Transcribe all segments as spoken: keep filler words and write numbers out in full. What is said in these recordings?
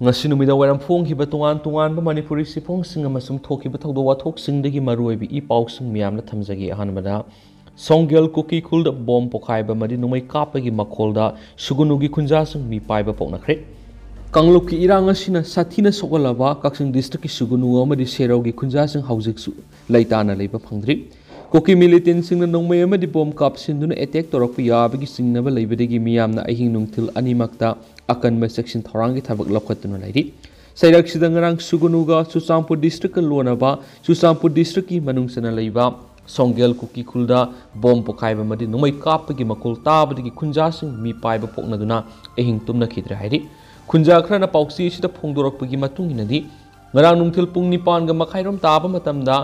ꯉꯁꯤ ꯅꯨꯃꯤꯗꯥꯡ ꯋꯥꯏꯔꯝ ꯐꯣꯡꯈꯤꯕ ꯇꯣꯉꯥꯟ ꯇꯣꯉꯥꯟꯕ ꯃꯅꯤꯄꯨꯔꯤ ꯆꯦꯐꯣꯡꯁꯤꯡ ꯑꯃꯁꯨꯡ ꯊꯣꯛꯈꯤꯕ ꯊꯧꯗꯣꯛ ꯋꯥꯊꯣꯛꯁꯤꯡꯗꯒꯤ ꯃꯔꯨꯑꯣꯏꯕ ꯏ ꯄꯥꯎꯁꯤꯡ ꯃꯌꯥꯝꯅ ꯊꯝꯖꯒꯦ꯫ ꯑꯍꯥꯟꯕꯗ, ꯁꯣꯡꯒꯦꯜ ꯀꯨꯀꯤ ꯈꯨꯜꯗ ꯕꯣꯝ ꯄꯣꯈꯥꯏꯕ ꯑꯃꯗꯤ ꯅꯣꯡꯃꯩ ꯀꯥꯞꯄꯒꯤ ꯃꯈꯣꯜꯗ ꯁꯨꯒꯨꯅꯨꯒꯤ ꯈꯨꯟꯖꯥꯁꯤꯡ ꯃꯤꯄꯥꯏꯕ ꯄꯣꯛꯅꯈ꯭ꯔꯦ꯫ ꯀꯥꯡꯂꯨꯞꯀꯤ ꯏꯔꯥꯡ ꯑꯁꯤꯅ ꯁꯥꯊꯤꯅ ꯁꯣꯛꯍꯜꯂꯕ ꯀꯛꯆꯤꯡ ꯗꯤꯁꯇ꯭ꯔꯤꯛꯀꯤ ꯁꯨꯒꯨꯅꯨ ꯑꯃꯗꯤ ꯁꯦꯔꯧꯒꯤ ꯈꯨꯟꯖꯥꯁꯤꯡ ꯍꯧꯖꯤꯛꯁꯨ ꯂꯩꯇꯥꯅ ꯂꯩꯕ ꯐꯪꯗ꯭ꯔꯤ꯫ ꯀꯨꯀꯤ ꯃꯤꯂꯤꯇꯦꯟꯁꯤꯡꯅ ꯅꯣꯡꯃꯩ ꯑꯃꯗꯤ ꯕꯣꯝ ꯀꯥꯞꯁꯤꯟꯗꯨꯅ ꯑꯦꯇꯦꯛ ꯇꯧꯔꯛꯄ ꯌꯥꯕꯒꯤ ꯆꯤꯡꯅꯕ ꯂꯩꯕꯗꯒꯤ ꯃꯤꯌꯥꯝꯅ ꯑꯍꯤꯡ ꯅꯨꯡꯊꯤꯜ ꯑꯅꯤꯃꯛꯇ ꯑꯀꯟꯕ ꯆꯦꯛꯁꯤꯟ ꯊꯧꯔꯥꯡꯒꯤ ꯊꯕꯛ ꯂꯧꯈꯠꯇꯨꯅ ꯂꯩꯔꯤ꯫ ꯆꯩꯔꯛꯁꯤꯗ ꯉꯔꯥꯡ ꯁꯨꯒꯨꯅꯨꯒ ꯆꯨꯔꯆꯥꯟꯄꯨꯔ ꯗꯤꯁꯇ꯭ꯔꯤꯛꯀ ꯂꯣꯟꯅꯕ ꯆꯨꯔꯆꯥꯟꯄꯨꯔ ꯗꯤꯁꯇ꯭ꯔꯤꯛꯀꯤ ꯃꯅꯨꯡ ꯆꯟꯅ ꯂꯩꯕ ꯁꯣꯡꯒꯦꯜ ꯀꯨꯀꯤ ꯈꯨꯜꯗ ꯕꯣꯝ ꯄꯣꯈꯥꯏꯕ ꯑꯃꯗꯤ ꯅꯣꯡꯃꯩ ꯀꯥꯞꯄꯒꯤ ꯃꯈꯣꯜ ꯇꯥꯕꯗꯒꯤ ꯈꯨꯟꯖꯥꯁꯤꯡ ꯃꯤꯄꯥꯏꯕ ꯄꯣꯛꯅꯗꯨꯅ ꯑꯍꯤꯡ ꯇꯨꯝꯅꯈꯤꯗ꯭ꯔꯦ ꯍꯥꯏꯔꯤ꯫ ꯈꯨꯟꯖꯥ ꯈꯔꯅ ꯄꯥꯎꯆꯦ ꯑꯁꯤꯗ ꯐꯣꯡꯗꯣꯔꯛꯄꯒꯤ ꯃꯇꯨꯡ ꯏꯟꯅꯗꯤ, ꯉꯔꯥꯡ ꯅꯨꯡꯊꯤꯜ ꯄꯨꯡ ꯅꯤꯄꯥꯟꯒ ꯃꯈꯥꯏꯔꯣꯝ ꯇꯥꯕ ꯃꯇꯝꯗ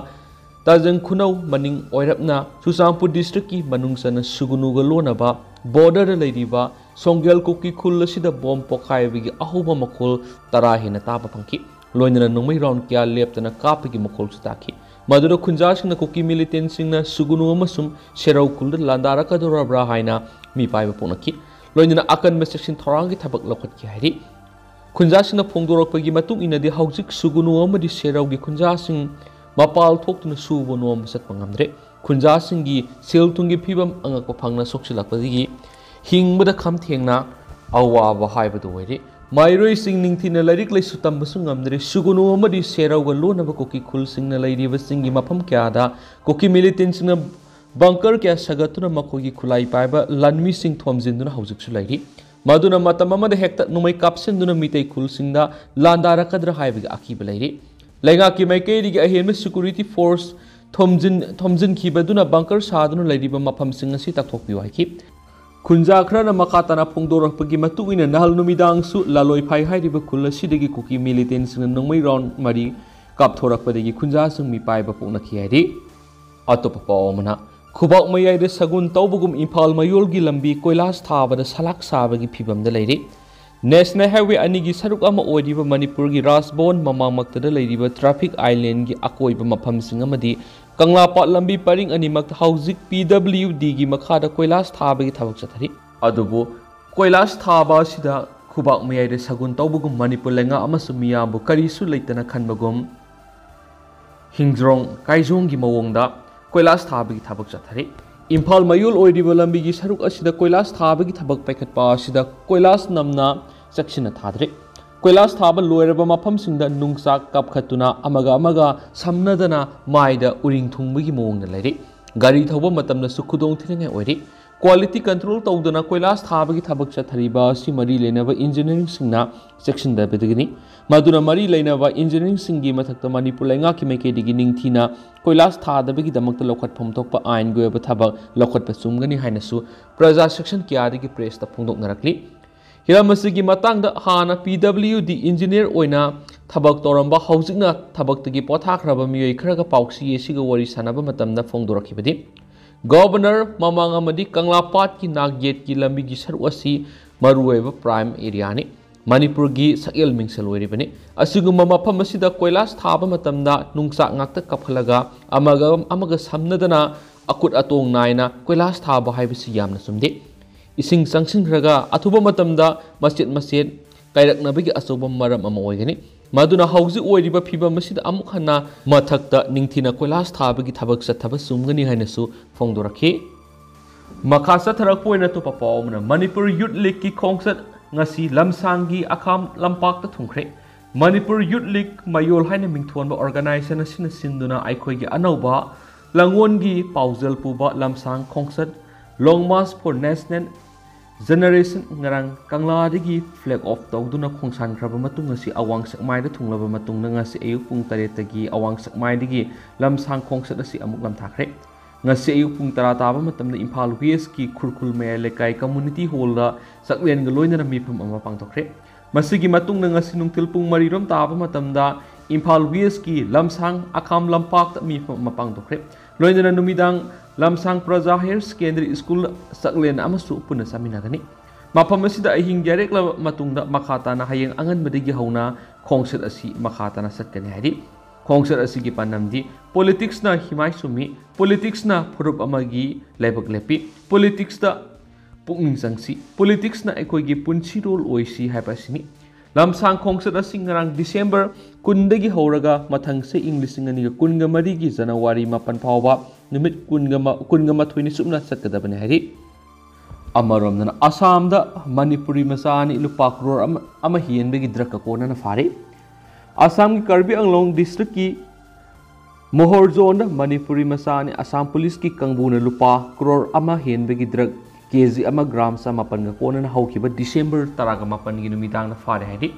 ꯇꯥꯖꯪ ꯈꯨꯅꯧ ꯃꯅꯤꯡ ꯑꯣꯏꯔꯞꯅ ꯆꯨꯔꯆꯥꯟꯄꯨꯔ ꯗꯤꯁꯇ꯭ꯔꯤꯛꯀꯤ ꯃꯅꯨꯡ ꯆꯟꯅ ꯁꯨꯒꯨꯅꯨꯒ ꯂꯣꯟꯅꯕ ꯕꯣꯔꯗꯔꯗ ꯂꯩꯔꯤꯕ ꯁꯣꯡꯒꯦꯜ ꯀꯨꯀꯤ ꯈꯨꯜ ꯑꯁꯤꯗ ꯕꯣꯝ ꯄꯣꯈꯥꯏꯕꯒꯤ ꯑꯍꯧꯕ ꯃꯈꯣꯜ ꯇꯔꯥ ꯍꯦꯟꯅ ꯇꯥꯕ ꯐꯪꯈꯤ꯫ ꯂꯣꯏꯅꯅ ꯅꯣꯡꯃꯩ ꯔꯥꯎꯟ ꯀꯌꯥ ꯂꯦꯞꯇꯅ ꯀꯥꯞꯄꯒꯤ ꯃꯈꯣꯜꯁꯨ ꯇꯥꯈꯤ꯫ ꯃꯗꯨꯗ ꯈꯨꯟꯖꯥꯁꯤꯡꯅ ꯀꯨꯀꯤ ꯃꯤꯂꯤꯇꯦꯟꯁꯤꯡꯅ ꯁꯨꯒꯨꯅꯨ ꯑꯃꯁꯨꯡ ꯁꯦꯔꯧ ꯈꯨꯜꯗ ꯂꯥꯟꯗꯥꯔꯛꯀꯗꯧꯔꯕ꯭ꯔꯥ ꯍꯥꯏꯅ ꯃꯤꯄꯥꯏꯕ ꯄꯣꯛꯅꯈꯤ꯫ ꯂꯣꯏꯅꯅ ꯑꯀꯟꯕ ꯆꯦꯛꯁꯤꯟ ꯊꯧꯔꯥꯡꯒꯤ ꯊꯕꯛ ꯂꯧꯈꯠꯈꯤ ꯍꯥꯏꯔꯤ꯫ ꯈꯨꯟꯖꯥꯁꯤꯡꯅ ꯐꯣꯡꯗꯣꯔꯛꯄꯒꯤ ꯃꯇꯨꯡ ꯏꯟꯅꯗꯤ, ꯍꯧꯖꯤꯛ ꯁꯨꯒꯨꯅꯨ ꯑꯃꯗꯤ ꯁꯦꯔꯧꯒꯤ ꯈꯨꯟꯖꯥꯁꯤꯡ ꯃꯄꯥꯜ ꯊꯣꯛꯇꯨꯅ ꯁꯨꯕ ꯅꯣꯝꯕ ꯆꯠꯄ ꯉꯝꯗ꯭ꯔꯦ꯫ ꯈꯨꯟꯖꯥꯁꯤꯡꯒꯤ ꯁꯦꯜ ꯊꯨꯝꯒꯤ ꯐꯤꯕꯝ ꯑꯉꯛꯄ ꯐꯪꯅ ꯁꯣꯛꯆꯤꯜꯂꯛꯄꯗꯒꯤ ꯍꯤꯡꯕꯗ ꯈꯝ ꯊꯦꯡꯅ ꯑꯋꯥꯕ ꯍꯥꯏꯕꯗꯨ ꯑꯣꯏꯔꯦ꯫ ꯃꯍꯩꯔꯣꯏꯁꯤꯡ ꯅꯤꯡꯊꯤꯅ ꯂꯥꯏꯔꯤꯛ ꯂꯥꯏꯁꯨ ꯇꯝꯕꯁꯨ ꯉꯝꯗ꯭ꯔꯦ꯫ ꯁꯨꯒꯨꯅꯨ ꯑꯃꯗꯤ ꯁꯦꯔꯧꯒ ꯂꯣꯟꯅꯕ ꯀꯨꯀꯤ ꯈꯨꯜꯁꯤꯡꯅ ꯂꯩꯔꯤꯕꯁꯤꯡꯒꯤ ꯃꯐꯝ ꯀꯌꯥꯗ ꯀꯨꯀꯤ ꯃꯤꯂꯤꯇꯦꯟꯁꯤꯡꯅ ꯕꯪꯀꯔ ꯀꯌꯥ ꯁꯥꯒꯠꯇꯨꯅ ꯃꯈꯣꯏꯒꯤ ꯈꯨꯠꯂꯥꯏ ꯄꯥꯏꯕ ꯂꯥꯟꯃꯤꯁꯤꯡ ꯊꯣꯝꯖꯤꯟꯗꯨꯅ ꯍꯧꯖꯤꯛꯁꯨ ꯂꯩꯔꯤ꯫ ꯃꯗꯨꯅ ꯃꯇꯝ ꯑꯃꯗ ꯍꯦꯛꯇ ꯅꯣꯡꯃꯩ ꯀꯥꯞꯁꯤꯟꯗꯨꯅ ꯃꯤꯇꯩ ꯈꯨꯜꯁꯤꯡꯗ ꯂꯥꯟꯗꯥꯔꯛꯀꯗ꯭ꯔꯥ ꯍꯥꯏꯕꯒꯤ ꯑꯀꯤꯕ ꯂꯩꯔꯤ꯫ ꯂꯩꯉꯥꯛꯀꯤ ꯃꯥꯏꯀꯩꯗꯒꯤ ꯑꯍꯦꯟꯕ ꯁꯦꯀ꯭ꯌꯨꯔꯤꯇꯤ ꯐꯣꯔꯁ ꯊꯣꯝꯖꯤꯟ-, ꯊꯣꯝꯖꯤꯟꯈꯤꯕꯗꯨꯅ ꯕꯪꯀꯔ ꯁꯥꯗꯨꯅ ꯂꯩꯔꯤꯕ ꯃꯐꯝꯁꯤꯡ ꯑꯁꯤ ꯇꯥꯛꯊꯣꯛꯄꯤꯌꯨ ꯍꯥꯏꯈꯤ꯫ ꯈꯨꯟꯖꯥ ꯈꯔꯅ ꯃꯈꯥ ꯇꯥꯅ ꯐꯣꯡꯗꯣꯔꯛꯄꯒꯤ ꯃꯇꯨꯡ ꯏꯟꯅ, ꯅꯍꯥꯜ ꯅꯨꯃꯤꯗꯥꯡꯁꯨ ꯂꯥꯂꯣꯏꯐꯥꯏ ꯍꯥꯏꯔꯤꯕ ꯈꯨꯜ ꯑꯁꯤꯗꯒꯤ ꯀꯨꯀꯤ ꯃꯤꯂꯤꯇꯦꯟꯁꯤꯡꯅ ꯅꯣꯡꯃꯩ ꯔꯥꯎꯟ ꯃꯔꯤ ꯀꯥꯞꯊꯣꯔꯛꯄꯗꯒꯤ ꯈꯨꯟꯖꯥꯁꯤꯡ ꯃꯤꯄꯥꯏꯕ ꯄꯣꯛꯅꯈꯤ ꯍꯥꯏꯔꯤ꯫ ꯑꯇꯣꯞꯄ ꯄꯥꯎ ꯑꯃꯅ, ꯈꯨꯕꯥꯛ ꯃꯌꯥꯏꯗ ꯁꯒꯨꯟ ꯇꯧꯕꯒꯨꯝ ꯏꯝꯐꯥꯜ ꯃꯌꯣꯜꯒꯤ ꯂꯝꯕꯤ ꯀꯣꯏꯂꯥꯁ ꯊꯥꯕꯗ ꯁꯂꯥꯛ ꯁꯥꯕꯒꯤ ꯐꯤꯕꯝꯗ ꯂꯩꯔꯤ꯫ ꯅꯦꯁꯅꯦꯜ ꯍꯥꯏꯋꯦ ꯑꯅꯤꯒꯤ ꯁꯔꯨꯛ ꯑꯃ ꯑꯣꯏꯔꯤꯕ ꯃꯅꯤꯄꯨꯔꯒꯤ ꯔꯥꯖꯚꯋꯟ ꯃꯃꯥꯡꯃꯛꯇꯗ ꯂꯩꯔꯤꯕ ꯇ꯭ꯔꯥꯐꯤꯛ ꯑꯥꯏꯂꯦꯟꯒꯤ ꯑꯀꯣꯏꯕ ꯃꯐꯝꯁꯤꯡ ꯑꯃꯗꯤ ꯀꯪꯂꯥꯄꯥꯠ ꯂꯝꯕꯤ ꯄꯔꯤꯡ ꯑꯅꯤꯃꯛꯇ ꯍꯧꯖꯤꯛ ꯄꯤ ꯗꯕ꯭ꯂꯤꯎ ꯗꯤꯒꯤ ꯃꯈꯥꯗ ꯀꯣꯏꯂꯥꯁ ꯊꯥꯕꯒꯤ ꯊꯕꯛ ꯆꯠꯊꯔꯤ꯫ ꯑꯗꯨꯕꯨ ꯀꯣꯏꯂꯥꯁ ꯊꯥꯕ ꯑꯁꯤꯗ ꯈꯨꯕꯥꯛ ꯃꯌꯥꯏꯗ ꯁꯒꯨꯟ ꯇꯧꯕꯒꯨꯝ ꯃꯅꯤꯄꯨꯔ ꯂꯩꯉꯥꯛ ꯑꯃꯁꯨꯡ ꯃꯤꯌꯥꯝꯕꯨ ꯀꯔꯤꯁꯨ ꯂꯩꯇꯅ ꯈꯟꯕꯒꯨꯝ ꯍꯤꯡꯖ꯭ꯔꯣꯡ ꯀꯥꯏꯖꯣꯡꯒꯤ ꯃꯑꯣꯡꯗ ꯀꯣꯏꯂꯥꯁ ꯊꯥꯕꯒꯤ ꯊꯕꯛ ꯆꯠꯊꯔꯤ꯫ ꯏꯝꯐꯥꯜ ꯃꯌꯣꯜ ꯑꯣꯏꯔꯤꯕ ꯂꯝꯕꯤꯒꯤ ꯁꯔꯨꯛ ꯑꯁꯤꯗ ꯀꯣꯏꯂꯥꯁ ꯊꯥꯕꯒꯤ ꯊꯕꯛ ꯄꯥꯏꯈꯠꯄ ꯑꯁꯤꯗ ꯀꯣꯏꯂꯥꯁ ꯅꯝꯅ ꯆꯦꯛꯁꯤꯟꯅ ꯊꯥꯗ꯭ꯔꯤ꯫ ꯀꯣꯏꯂꯥꯁ ꯊꯥꯕ ꯂꯣꯏꯔꯕ ꯃꯐꯝꯁꯤꯡꯗ ꯅꯨꯡꯆꯥꯛ ꯀꯥꯞꯈꯠꯇꯨꯅ ꯑꯃꯒ ꯑꯃꯒ ꯁꯝꯅꯗꯅ ꯃꯥꯏꯗ ꯎꯔꯤꯡ ꯊꯨꯡꯕꯒꯤ ꯃꯑꯣꯡꯗ ꯂꯩꯔꯤ꯫ ꯒꯥꯔꯤ ꯊꯧꯕ ꯃꯇꯝꯗꯁꯨ ꯈꯨꯗꯣꯡ ꯊꯤꯅꯤꯡꯉꯥꯏ ꯑꯣꯏꯔꯤ꯫ Quality control ꯇꯧꯗꯅ ꯀꯣꯏꯂꯥꯁ ꯊꯥꯕꯒꯤ ꯊꯕꯛ ꯆꯠꯊꯔꯤꯕ ꯑꯁꯤ ꯃꯔꯤ ꯂꯩꯅꯕ ꯏꯟꯖꯤꯅꯤꯌꯥꯔꯤꯡꯁꯤꯡꯅ ꯆꯦꯛꯁꯤꯟꯗꯕꯗꯒꯤꯅꯤ꯫ ꯃꯗꯨꯅ ꯃꯔꯤ ꯂꯩꯅꯕ ꯏꯟꯖꯤꯅꯤꯌꯥꯔꯤꯡꯁꯤꯡꯒꯤ ꯃꯊꯛꯇ ꯃꯅꯤꯄꯨꯔ ꯂꯩꯉꯥꯛꯀꯤ ꯃꯥꯏꯀꯩꯗꯒꯤ ꯅꯤꯡꯊꯤꯅ ꯀꯣꯏꯂꯥꯁ ꯊꯥꯗꯕꯒꯤꯗꯃꯛꯇ ꯂꯧꯈꯠꯐꯝ ꯊꯣꯛꯄ ꯑꯥꯏꯟꯒꯤ ꯑꯣꯏꯕ ꯊꯕꯛ ꯂꯧꯈꯠꯄ ꯆꯨꯝꯒꯅꯤ ꯍꯥꯏꯅꯁꯨ ꯄ꯭ꯔꯖꯥ ꯁꯦꯛꯁꯟ ꯀꯌꯥꯗꯒꯤ ꯄ꯭ꯔꯦꯁꯇ ꯐꯣꯡꯗꯣꯛꯅꯔꯛꯂꯤ꯫ ꯍꯤꯔꯝ ꯑꯁꯤꯒꯤ ꯃꯇꯥꯡꯗ ꯍꯥꯟꯅ ꯄꯤ ꯗꯕ꯭ꯂꯤꯌꯨ ꯗꯤ ꯏꯟꯖꯤꯅꯤꯌꯥꯔ ꯑꯣꯏꯅ ꯊꯕꯛ ꯇꯧꯔꯝꯕ, ꯍꯧꯖꯤꯛꯅ ꯊꯕꯛꯇꯒꯤ ꯄꯣꯊꯥꯈ꯭ꯔꯕ ꯃꯤꯑꯣꯏ ꯈꯔꯒ ꯄꯥꯎꯆꯦ ꯑꯁꯤꯒ ꯋꯥꯔꯤ ꯁꯥꯟꯅꯕ ꯃꯇꯝꯗ ꯐꯣꯡꯗꯣꯔꯛꯈꯤꯕꯗꯤ, ꯒꯣꯕꯔꯅꯔ ꯃꯃꯥꯡ ꯑꯃꯗꯤ ꯀꯪꯂꯥ ꯄꯥꯠꯀꯤ ꯅꯥꯛ ꯌꯦꯠꯀꯤ ꯂꯝꯕꯤꯒꯤ ꯁꯔꯨꯛ ꯑꯁꯤ ꯃꯔꯨꯑꯣꯏꯕ ꯄ꯭ꯔꯥꯏꯝ ꯑꯦꯔꯤꯌꯥꯅꯤ꯫ ꯃꯅꯤꯄꯨꯔꯒꯤ ꯁꯛꯍꯦꯜ ꯃꯤꯡꯁꯦꯜ ꯑꯣꯏꯔꯤꯕꯅꯤ꯫ ꯑꯁꯤꯒꯨꯝꯕ ꯃꯐꯝ ꯑꯁꯤꯗ ꯀꯣꯏꯂꯥꯁ ꯊꯥꯕ ꯃꯇꯝꯗ ꯅꯨꯡꯆꯥꯛ ꯉꯥꯛꯇ ꯀꯥꯞꯍꯜꯂꯒ ꯑꯃꯒ ꯑꯃꯒ ꯁꯝꯅꯗꯅ ꯑꯀꯨꯠ ꯑꯇꯣꯡ ꯅꯥꯏꯅ ꯀꯣꯏꯂꯥꯁ ꯊꯥꯕ ꯍꯥꯏꯕꯁꯤ ꯌꯥꯝꯅ ꯆꯨꯝꯗꯦ꯫ ꯏꯁꯤꯡ ꯆꯪꯁꯤꯟꯈ꯭ꯔꯒ ꯑꯊꯨꯕ ꯃꯇꯝꯗ ꯃꯆꯦꯠ ꯃꯆꯦꯠ ꯀꯥꯏꯔꯛꯅꯕꯒꯤ ꯑꯆꯧꯕ ꯃꯔꯝ ꯑꯃ ꯑꯣꯏꯒꯅꯤ꯫ ꯃꯗꯨꯅ ꯍꯧꯖꯤꯛ ꯑꯣꯏꯔꯤꯕ ꯐꯤꯕꯝ ꯑꯁꯤꯗ ꯑꯃꯨꯛ ꯍꯟꯅ ꯃꯊꯛꯇ ꯅꯤꯡꯊꯤꯅ ꯀꯣꯏꯂꯥꯁ ꯊꯥꯕꯒꯤ ꯊꯕꯛ ꯆꯠꯊꯕ ꯆꯨꯝꯒꯅꯤ ꯍꯥꯏꯅꯁꯨ ꯐꯣꯡꯗꯣꯔꯛꯈꯤ꯫ ꯃꯈꯥ ꯆꯠꯊꯔꯛꯄ ꯑꯣꯏꯅ ꯑꯇꯣꯞꯄ ꯄꯥꯎ ꯑꯃꯅ, ꯃꯅꯤꯄꯨꯔ ꯌꯨꯠ ꯂꯤꯒꯀꯤ ꯈꯣꯡꯆꯠ ꯉꯁꯤ ꯂꯝꯁꯥꯡꯒꯤ ꯑꯈꯥꯝ ꯂꯝꯄꯥꯛꯇ ꯊꯨꯡꯈ꯭ꯔꯦ꯫ ꯃꯅꯤꯄꯨꯔ ꯌꯨꯠ ꯂꯤꯒ ꯃꯌꯣꯜ ꯍꯥꯏꯅ ꯃꯤꯡꯊꯣꯟꯕ ꯑꯣꯔꯒꯅꯥꯏꯖꯦꯁꯟ ꯑꯁꯤꯅ ꯁꯤꯟꯗꯨꯅ ꯑꯩꯈꯣꯏꯒꯤ ꯑꯅꯧꯕ ꯂꯥꯡꯑꯣꯟꯒꯤ ꯄꯥꯎꯖꯦꯜ ꯄꯨꯕ ꯂꯝꯁꯥꯡ ꯈꯣꯡꯆꯠ Long March for National Generation ꯉꯔꯥꯡ ꯀꯪꯂꯥꯗꯒꯤ ꯐ꯭ꯂꯦꯒ ꯑꯣꯐ ꯇꯧꯗꯨꯅ ꯈꯣꯡꯁꯥꯟꯈ꯭ꯔꯕ ꯃꯇꯨꯡ, ꯉꯁꯤ ꯑꯋꯥꯡ ꯁꯦꯛꯃꯥꯏꯗ ꯊꯨꯡꯂꯕ ꯃꯇꯨꯡꯗ, ꯉꯁꯤ ꯑꯌꯨꯛ ꯄꯨꯡ ꯇꯔꯦꯠꯇꯒꯤ ꯑꯋꯥꯡ ꯁꯦꯛꯃꯥꯏꯗꯒꯤ ꯂꯝꯁꯥꯡ ꯈꯣꯡꯆꯠ ꯑꯁꯤ ꯑꯃꯨꯛ ꯂꯝꯊꯥꯈ꯭ꯔꯦ꯫ ꯉꯁꯤ ꯑꯌꯨꯛ ꯄꯨꯡ ꯇꯔꯥ ꯇꯥꯕ ꯃꯇꯝꯗ ꯏꯝꯐꯥꯜ ꯋꯦꯁꯀꯤ ꯈꯨꯔꯈꯨꯜ ꯃꯌꯥꯏ ꯂꯩꯀꯥꯏ ꯀꯝꯃꯨꯅꯤꯇꯤ ꯍꯣꯜꯗ ꯆꯥꯛꯂꯦꯟꯒ ꯂꯣꯏꯅꯅ ꯃꯤꯐꯝ ꯑꯃ ꯄꯥꯡꯊꯣꯛꯈ꯭ꯔꯦ꯫ ꯃꯁꯤꯒꯤ ꯃꯇꯨꯡꯗ ꯉꯁꯤ ꯅꯨꯡꯊꯤꯜ ꯄꯨꯡ ꯃꯔꯤꯔꯣꯝ ꯇꯥꯕ ꯃꯇꯝꯗ ꯏꯝꯐꯥꯜ ꯋꯦꯁꯀꯤ ꯂꯝꯁꯥꯡ ꯑꯈꯥꯝ ꯂꯝꯄꯥꯛꯇ ꯃꯤꯐꯝ ꯑꯃ ꯄꯥꯡꯊꯣꯛꯈ꯭ꯔꯦ꯫ ꯂꯣꯏꯅꯅ ꯅꯨꯃꯤꯗꯥꯡ ꯂꯝꯁꯥꯡ ꯄ꯭ꯔꯖꯥ ꯍꯥꯌꯔ ꯁꯦꯀꯦꯟꯗꯔꯤ ꯁ꯭ꯀꯨꯜ ꯆꯥꯛꯂꯦꯟ ꯑꯃꯁꯨ ꯄꯨꯟꯅ ꯆꯥꯃꯤꯟꯅꯒꯅꯤ꯫ ꯃꯐꯝ ꯑꯁꯤꯗ ꯑꯍꯤꯡ ꯌꯥꯔꯦꯛꯂꯕ ꯃꯇꯨꯡꯗ ꯃꯈꯥ ꯇꯥꯅ ꯍꯌꯦꯡ ꯑꯉꯟꯕꯗꯒꯤ ꯍꯧꯅ ꯈꯣꯡꯆꯠ ꯑꯁꯤ ꯃꯈꯥ ꯇꯥꯅ ꯆꯠꯀꯅꯤ ꯍꯥꯏꯔꯤ꯫ ꯈꯣꯡꯆꯠ ꯑꯁꯤꯒꯤ ꯄꯥꯟꯗꯝꯗꯤ ꯄꯣꯂꯤꯇꯤꯛꯁꯅ ꯍꯤꯃꯥꯏ ꯁꯨꯝꯃꯤ, ꯄꯣꯂꯤꯇꯤꯛꯁꯅ ꯐꯨꯔꯨꯞ ꯑꯃꯒꯤ ꯂꯥꯏꯕꯛ ꯂꯦꯞꯄꯤ, ꯄꯣꯂꯤꯇꯤꯛꯁꯇ ꯄꯨꯛꯅꯤꯡ ꯆꯪꯁꯤ, ꯄꯣꯂꯤꯇꯤꯛꯁꯅ ꯑꯩꯈꯣꯏꯒꯤ ꯄꯨꯟꯁꯤꯔꯣꯜ ꯑꯣꯏꯁꯤ ꯍꯥꯏꯕ ꯑꯁꯤꯅꯤ꯫ ꯂꯝꯁꯥꯡ ꯈꯣꯡꯆꯠ ꯑꯁꯤ ꯉꯔꯥꯡ ꯗꯤꯁꯦꯝꯕꯔ ꯀꯨꯟꯗꯒꯤ ꯍꯧꯔꯒ ꯃꯊꯪꯁꯦ ꯏꯪ ꯂꯤꯁꯤꯡ ꯑꯅꯤꯒ ꯀꯨꯟꯒ ꯃꯔꯤꯒꯤ ꯖꯅꯋꯥꯔꯤ ꯃꯥꯄꯟ ꯐꯥꯎꯕ ꯅꯨꯃꯤꯠ ꯀꯨꯟꯒ ꯃ-, ꯀꯨꯟꯒ ꯃꯥꯊꯣꯏꯅꯤ ꯆꯨꯞꯅ ꯆꯠꯀꯗꯕꯅꯤ ꯍꯥꯏꯔꯤ꯫ ꯑꯃꯔꯣꯝꯗꯅ ꯑꯁꯥꯝꯗ ꯃꯅꯤꯄꯨꯔꯤ ꯃꯆꯥ ꯑꯅꯤ ꯂꯨꯄꯥ ꯀ꯭ꯔꯣꯔ ꯑꯃ, ꯑꯃ ꯍꯦꯟꯕꯒꯤ ꯗ꯭ꯔꯒꯀ ꯀꯣꯟꯅꯅ ꯐꯥꯔꯤ꯫ ꯑꯁꯥꯝꯒꯤ ꯀꯥꯔꯕꯤ ꯑꯪꯂꯣꯡ ꯗꯤꯁꯇ꯭ꯔꯤꯛꯀꯤ ꯃꯣꯍꯣꯔꯖꯣꯟꯗ ꯃꯅꯤꯄꯨꯔꯤ ꯃꯆꯥ ꯑꯅꯤ ꯑꯁꯥꯝ ꯄꯨꯂꯤꯁꯀꯤ ꯀꯥꯡꯕꯨꯅ ꯂꯨꯄꯥ ꯀ꯭ꯔꯣꯔ ꯑꯃ ꯍꯦꯟꯕꯒꯤ ꯗ꯭ꯔꯒ ꯀꯦ ꯖꯤ ꯑꯃ ꯒ꯭ꯔꯥꯝ ꯆꯃꯥꯄꯟꯒ ꯀꯣꯟꯅꯅ ꯍꯧꯈꯤꯕ ꯗꯤꯁꯦꯝꯕꯔ ꯇꯔꯥꯒ ꯃꯥꯄꯟꯒꯤ ꯅꯨꯃꯤꯗꯥꯡꯗ ꯐꯥꯔꯦ ꯍꯥꯏꯔꯤ꯫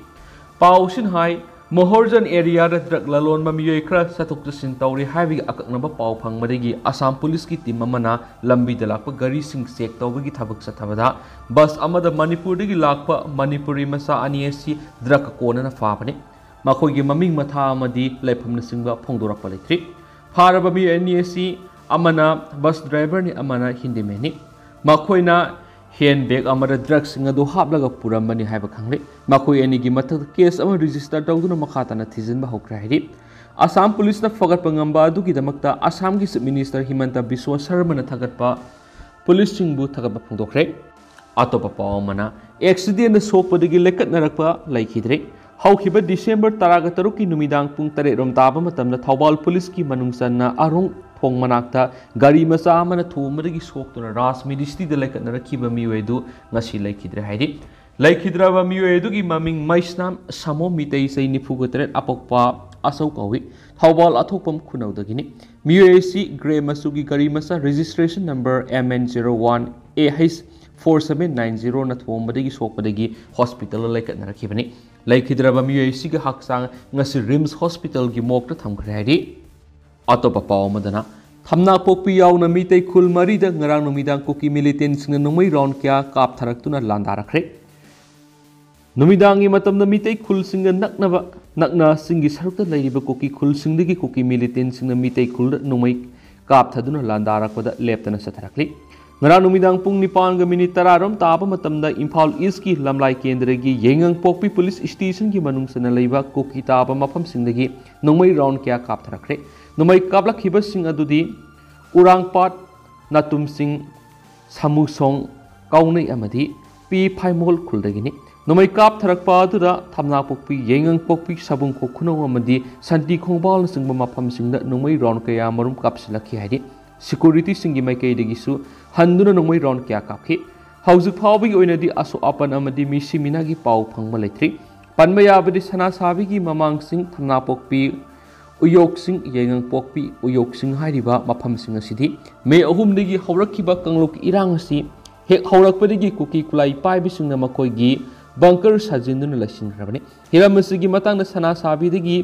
ꯄꯥꯎꯁꯤꯅ ꯍꯥꯏ, ꯃꯣꯍꯣꯔꯖꯟ ꯑꯦꯔꯤꯌꯥꯗ ꯗ꯭ꯔꯒ ꯂꯂꯣꯟꯕ ꯃꯤꯑꯣꯏ ꯈꯔ ꯆꯠꯊꯣꯛ ꯆꯠꯁꯤꯟ ꯇꯧꯔꯤ ꯍꯥꯏꯕꯒꯤ ꯑꯀꯛꯅꯕ ꯄꯥꯎ ꯐꯪꯕꯗꯒꯤ ꯑꯁꯥꯝ ꯄꯨꯂꯤꯁꯀꯤ ꯇꯤꯝ ꯑꯃꯅ ꯂꯝꯕꯤꯗ ꯂꯥꯛꯄ ꯒꯥꯔꯤꯁꯤꯡ ꯆꯦꯛ ꯇꯧꯕꯒꯤ ꯊꯕꯛ ꯆꯠꯊꯕꯗ ꯕꯁ ꯑꯃꯗ ꯃꯅꯤꯄꯨꯔꯗꯒꯤ ꯂꯥꯛꯄ ꯃꯅꯤꯄꯨꯔꯤ ꯃꯆꯥ ꯑꯅꯤ ꯑꯁꯤ ꯗ꯭ꯔꯒ ꯀꯣꯟꯅꯅ ꯐꯥꯕꯅꯤ꯫ ꯃꯈꯣꯏꯒꯤ ꯃꯃꯤꯡ ꯃꯊꯥ ꯑꯃꯗꯤ ꯂꯩꯐꯝꯅꯆꯤꯡꯕ ꯐꯣꯡꯗꯣꯔꯛꯄ ꯂꯩꯇ꯭ꯔꯤ꯫ ꯐꯥꯔꯕ ꯃꯤꯑꯣꯏ ꯑꯅꯤ ꯑꯁꯤ ꯑꯃꯅ ꯕꯁ ꯗ꯭ꯔꯥꯏꯚꯔꯅꯤ, ꯑꯃꯅ ꯍꯤꯟꯗꯤꯃꯦꯟꯅꯤ꯫ ꯃꯈꯣꯏꯅ ꯍꯦꯟ ꯕꯦꯒ ꯑꯃꯗ ꯗ꯭ꯔꯒꯁꯤꯡ ꯑꯗꯨ ꯍꯥꯞꯂꯒ ꯄꯨꯔꯝꯕꯅꯤ ꯍꯥꯏꯕ ꯈꯪꯂꯦ꯫ ꯃꯈꯣꯏ ꯑꯅꯤꯒꯤ ꯃꯊꯛꯇ ꯀꯦꯁ ꯑꯃ ꯔꯦꯖꯤꯁꯇꯔ ꯇꯧꯗꯨꯅ ꯃꯈꯥ ꯇꯥꯅ ꯊꯤꯖꯤꯟꯕ ꯍꯧꯈ꯭ꯔꯦ ꯍꯥꯏꯔꯤ꯫ ꯑꯁꯥꯝ ꯄꯨꯂꯤꯁꯅ ꯐꯒꯠꯄ ꯉꯝꯕ ꯑꯗꯨꯒꯤꯗꯃꯛꯇ ꯑꯁꯥꯝꯒꯤ ꯆꯤꯐ ꯃꯤꯅꯤꯁꯇꯔ ꯍꯤꯃꯟꯇ ꯕꯤꯁ꯭ꯋ ꯁꯔꯃꯅ ꯊꯥꯒꯠꯄ, ꯄꯨꯂꯤꯁꯁꯤꯡꯕꯨ ꯊꯥꯒꯠꯄ ꯐꯣꯡꯗꯣꯛꯈ꯭ꯔꯦ꯫ ꯑꯇꯣꯞꯄ ꯄꯥꯎ ꯑꯃꯅ, ꯑꯦꯛꯁꯤꯗꯦꯟꯗ ꯁꯣꯛꯄꯗꯒꯤ ꯂꯩꯈꯠꯅꯔꯛꯄ ꯂꯩꯈꯤꯗ꯭ꯔꯦ꯫ ꯍꯧꯈꯤꯕ ꯗꯤꯁꯦꯝꯕꯔ ꯇꯔꯥꯒ ꯇꯔꯨꯛꯀꯤ ꯅꯨꯃꯤꯗꯥꯡ ꯄꯨꯡ ꯇꯔꯦꯠ ꯔꯣꯝ ꯇꯥꯕ ꯃꯇꯝꯗ ꯊꯧꯕꯥꯜ ꯄꯨꯂꯤꯁꯀꯤ ꯃꯅꯨꯡ ꯆꯟꯅ ꯑꯔꯣꯡ ꯊꯣꯡ ꯃꯅꯥꯛꯇ ꯒꯥꯔꯤ ꯃꯆꯥ ꯑꯃꯅ ꯊꯣꯝꯕꯗꯒꯤ ꯁꯣꯛꯇꯨꯅ ꯔꯥꯖ ꯃꯤꯗꯤꯁꯇꯤꯗ ꯂꯩꯈꯠꯅꯔꯛꯈꯤꯕ ꯃꯤꯑꯣꯏ ꯑꯗꯨ ꯉꯁꯤ ꯂꯩꯈꯤꯗ꯭ꯔꯦ ꯍꯥꯏꯔꯤ꯫ ꯂꯩꯈꯤꯗ꯭ꯔꯕ ꯃꯤꯑꯣꯏ ꯑꯗꯨꯒꯤ ꯃꯃꯤꯡ ꯃꯩꯁꯅꯥꯝ ꯁꯥꯃꯣ, ꯃꯤꯇꯩ, ꯆꯍꯤ ꯅꯤꯐꯨꯒ ꯇꯔꯦꯠ, ꯑꯄꯣꯛꯄ ꯑꯆꯧ ꯀꯧꯏ꯫ ꯊꯧꯕꯥꯜ ꯑꯊꯣꯛꯄꯝ ꯈꯨꯅꯧꯗꯒꯤꯅꯤ꯫ ꯃꯤꯑꯣꯏ ꯑꯁꯤ ꯒ꯭ꯔꯦ ꯃꯆꯨꯒꯤ ꯒꯥꯔꯤ ꯃꯆꯥ registration number M N zero one A H four seven nine zero ꯅ ꯊꯣꯝꯕꯗꯒꯤ ꯁꯣꯛꯄꯗꯒꯤ ꯍꯣꯁꯄꯤꯇꯥꯜꯗ ꯂꯩꯈꯠꯅꯔꯛꯈꯤꯕꯅꯤ꯫ ꯂꯩꯈꯤꯗ꯭ꯔꯕ ꯃꯤꯑꯣꯏ ꯑꯁꯤꯒꯤ ꯍꯛꯆꯥꯡ ꯉꯁꯤ ꯔꯤꯝꯁ ꯍꯣꯁꯄꯤꯇꯥꯜꯒꯤ ꯃꯣꯔꯒꯇ ꯊꯝꯈ꯭ꯔꯦ ꯍꯥꯏꯔꯤ꯫ ꯑꯇꯣꯞꯄ ꯄꯥꯎ ꯑꯃꯗꯅ, ꯊꯝꯅꯥꯄꯣꯛꯄꯤ ꯌꯥꯎꯅ ꯃꯤꯇꯩ ꯈꯨꯜ ꯃꯔꯤꯗ ꯉꯔꯥꯡ ꯅꯨꯃꯤꯗꯥꯡ ꯀꯨꯀꯤ ꯃꯤꯂꯤꯇꯦꯟꯁꯤꯡꯅ ꯅꯣꯡꯃꯩ ꯔꯥꯎꯟ ꯀꯌꯥ ꯀꯥꯞꯊꯔꯛꯇꯨꯅ ꯂꯥꯟꯗꯥꯔꯛꯈ꯭ꯔꯦ꯫ ꯅꯨꯃꯤꯗꯥꯡꯒꯤ ꯃꯇꯝꯗ ꯃꯤꯇꯩ ꯈꯨꯜꯁꯤꯡꯒ ꯅꯛꯅꯕ, ꯅꯛꯅ ꯆꯤꯡꯒꯤ ꯁꯔꯨꯛꯇ ꯂꯩꯔꯤꯕ ꯀꯨꯀꯤ ꯈꯨꯜꯁꯤꯡꯗꯒꯤ ꯀꯨꯀꯤ ꯃꯤꯂꯤꯇꯦꯟꯁꯤꯡꯅ ꯃꯤꯇꯩ ꯈꯨꯜꯗ ꯅꯣꯡꯃꯩ ꯀꯥꯞꯊꯗꯨꯅ ꯂꯥꯟꯗꯥꯔꯛꯄꯗ ꯂꯦꯞꯇꯅ ꯆꯠꯊꯔꯛꯂꯤ꯫ ꯉꯔꯥꯡ ꯅꯨꯃꯤꯗꯥꯡ ꯄꯨꯡ ꯅꯤꯄꯥꯟꯒ ꯃꯤꯅꯤꯠ ꯇꯔꯥ ꯔꯣꯝ ꯇꯥꯕ ꯃꯇꯝꯗ ꯏꯝꯐꯥꯜ ꯏꯁꯀꯤ ꯂꯝꯂꯥꯏ ꯀꯦꯟꯗ꯭ꯔꯒꯤ ꯌꯥꯏꯉꯪꯄꯣꯛꯄꯤ ꯄꯨꯂꯤꯁ ꯁ꯭ꯇꯦꯁꯟꯒꯤ ꯃꯅꯨꯡ ꯆꯟꯅ ꯂꯩꯕ ꯀꯨꯀꯤ ꯇꯥꯕ ꯃꯐꯝꯁꯤꯡꯗꯒꯤ ꯅꯣꯡꯃꯩ ꯔꯥꯎꯟ ꯀꯌꯥ ꯀꯥꯞꯊꯔꯛꯈ꯭ꯔꯦ꯫ ꯅꯣꯡꯃꯩ ꯀꯥꯞꯂꯛꯈꯤꯕꯁꯤꯡ ꯑꯗꯨꯗꯤ ꯎꯔꯥꯡꯄꯥꯠ, ꯅꯥꯇꯨꯝꯁꯤꯡ, ꯁꯥꯃꯨꯁꯣꯡ, ꯀꯥꯎꯅꯩ ꯑꯃꯗꯤ ꯄꯤ ꯐꯥꯏꯃꯣꯜ ꯈꯨꯜꯗꯒꯤꯅꯤ꯫ ꯅꯣꯡꯃꯩ ꯀꯥꯞꯊꯔꯛꯄ ꯑꯗꯨꯗ ꯊꯝꯅꯥꯄꯣꯛꯄꯤ, ꯌꯥꯏꯉꯪꯄꯣꯛꯄꯤ, ꯁꯥꯕꯨꯡ ꯈꯣꯛ ꯈꯨꯅꯧ ꯑꯃꯗꯤ ꯁꯟꯇꯤ ꯈꯣꯡꯕꯥꯜꯅꯆꯤꯡꯕ ꯃꯐꯝꯁꯤꯡꯗ ꯅꯣꯡꯃꯩ ꯔꯥꯎꯟ ꯀꯌꯥ ꯃꯔꯨꯝ ꯀꯥꯞꯁꯤꯜꯂꯛꯈꯤ ꯍꯥꯏꯔꯤ꯫ ꯁꯦꯀ꯭ꯌꯨꯔꯤꯇꯤꯁꯤꯡꯒꯤ ꯃꯥꯏꯀꯩꯗꯒꯤꯁꯨ ꯍꯟꯗꯨꯅ ꯅꯣꯡꯃꯩ ꯔꯥꯎꯟ ꯀꯌꯥ ꯀꯥꯞꯈꯤ꯫ ꯍꯧꯖꯤꯛ ꯐꯥꯎꯕꯒꯤ ꯑꯣꯏꯅꯗꯤ ꯑꯁꯣꯛ ꯑꯄꯟ ꯑꯃꯗꯤ ꯃꯤꯁꯤ ꯃꯤꯅꯥꯒꯤ ꯄꯥꯎ ꯐꯪꯕ ꯂꯩꯇ꯭ꯔꯤ꯫ ꯄꯟꯕ ꯌꯥꯕꯗꯤ ꯁꯅꯥꯁꯥꯕꯤꯒꯤ ꯃꯃꯥꯡꯁꯤꯡ, ꯊꯝꯅꯥꯄꯣꯛꯄꯤ, ꯎꯌꯣꯛꯁꯤꯡ, ꯌꯥꯏꯉꯪꯄꯣꯛꯄꯤ, ꯎꯌꯣꯛꯁꯤꯡ ꯍꯥꯏꯔꯤꯕ ꯃꯐꯝꯁꯤꯡ ꯑꯁꯤꯗꯤ ꯃꯦ ꯑꯍꯨꯝꯗꯒꯤ ꯍꯧꯔꯛꯈꯤꯕ ꯀꯥꯡꯂꯨꯞꯀꯤ ꯏꯔꯥꯡ ꯑꯁꯤ ꯍꯦꯛ ꯍꯧꯔꯛꯄꯗꯒꯤ ꯀꯨꯀꯤ ꯈꯨꯠꯂꯥꯏ ꯄꯥꯏꯕꯁꯤꯡꯅ ꯃꯈꯣꯏꯒꯤ ꯕꯪꯀꯔ ꯁꯥꯖꯤꯟꯗꯨꯅ ꯂꯩꯁꯤꯟꯈ꯭ꯔꯕꯅꯤ꯫ ꯍꯤꯔꯝ ꯑꯁꯤꯒꯤ ꯃꯇꯥꯡꯗ ꯁꯅꯥꯁꯥꯕꯤꯗꯒꯤ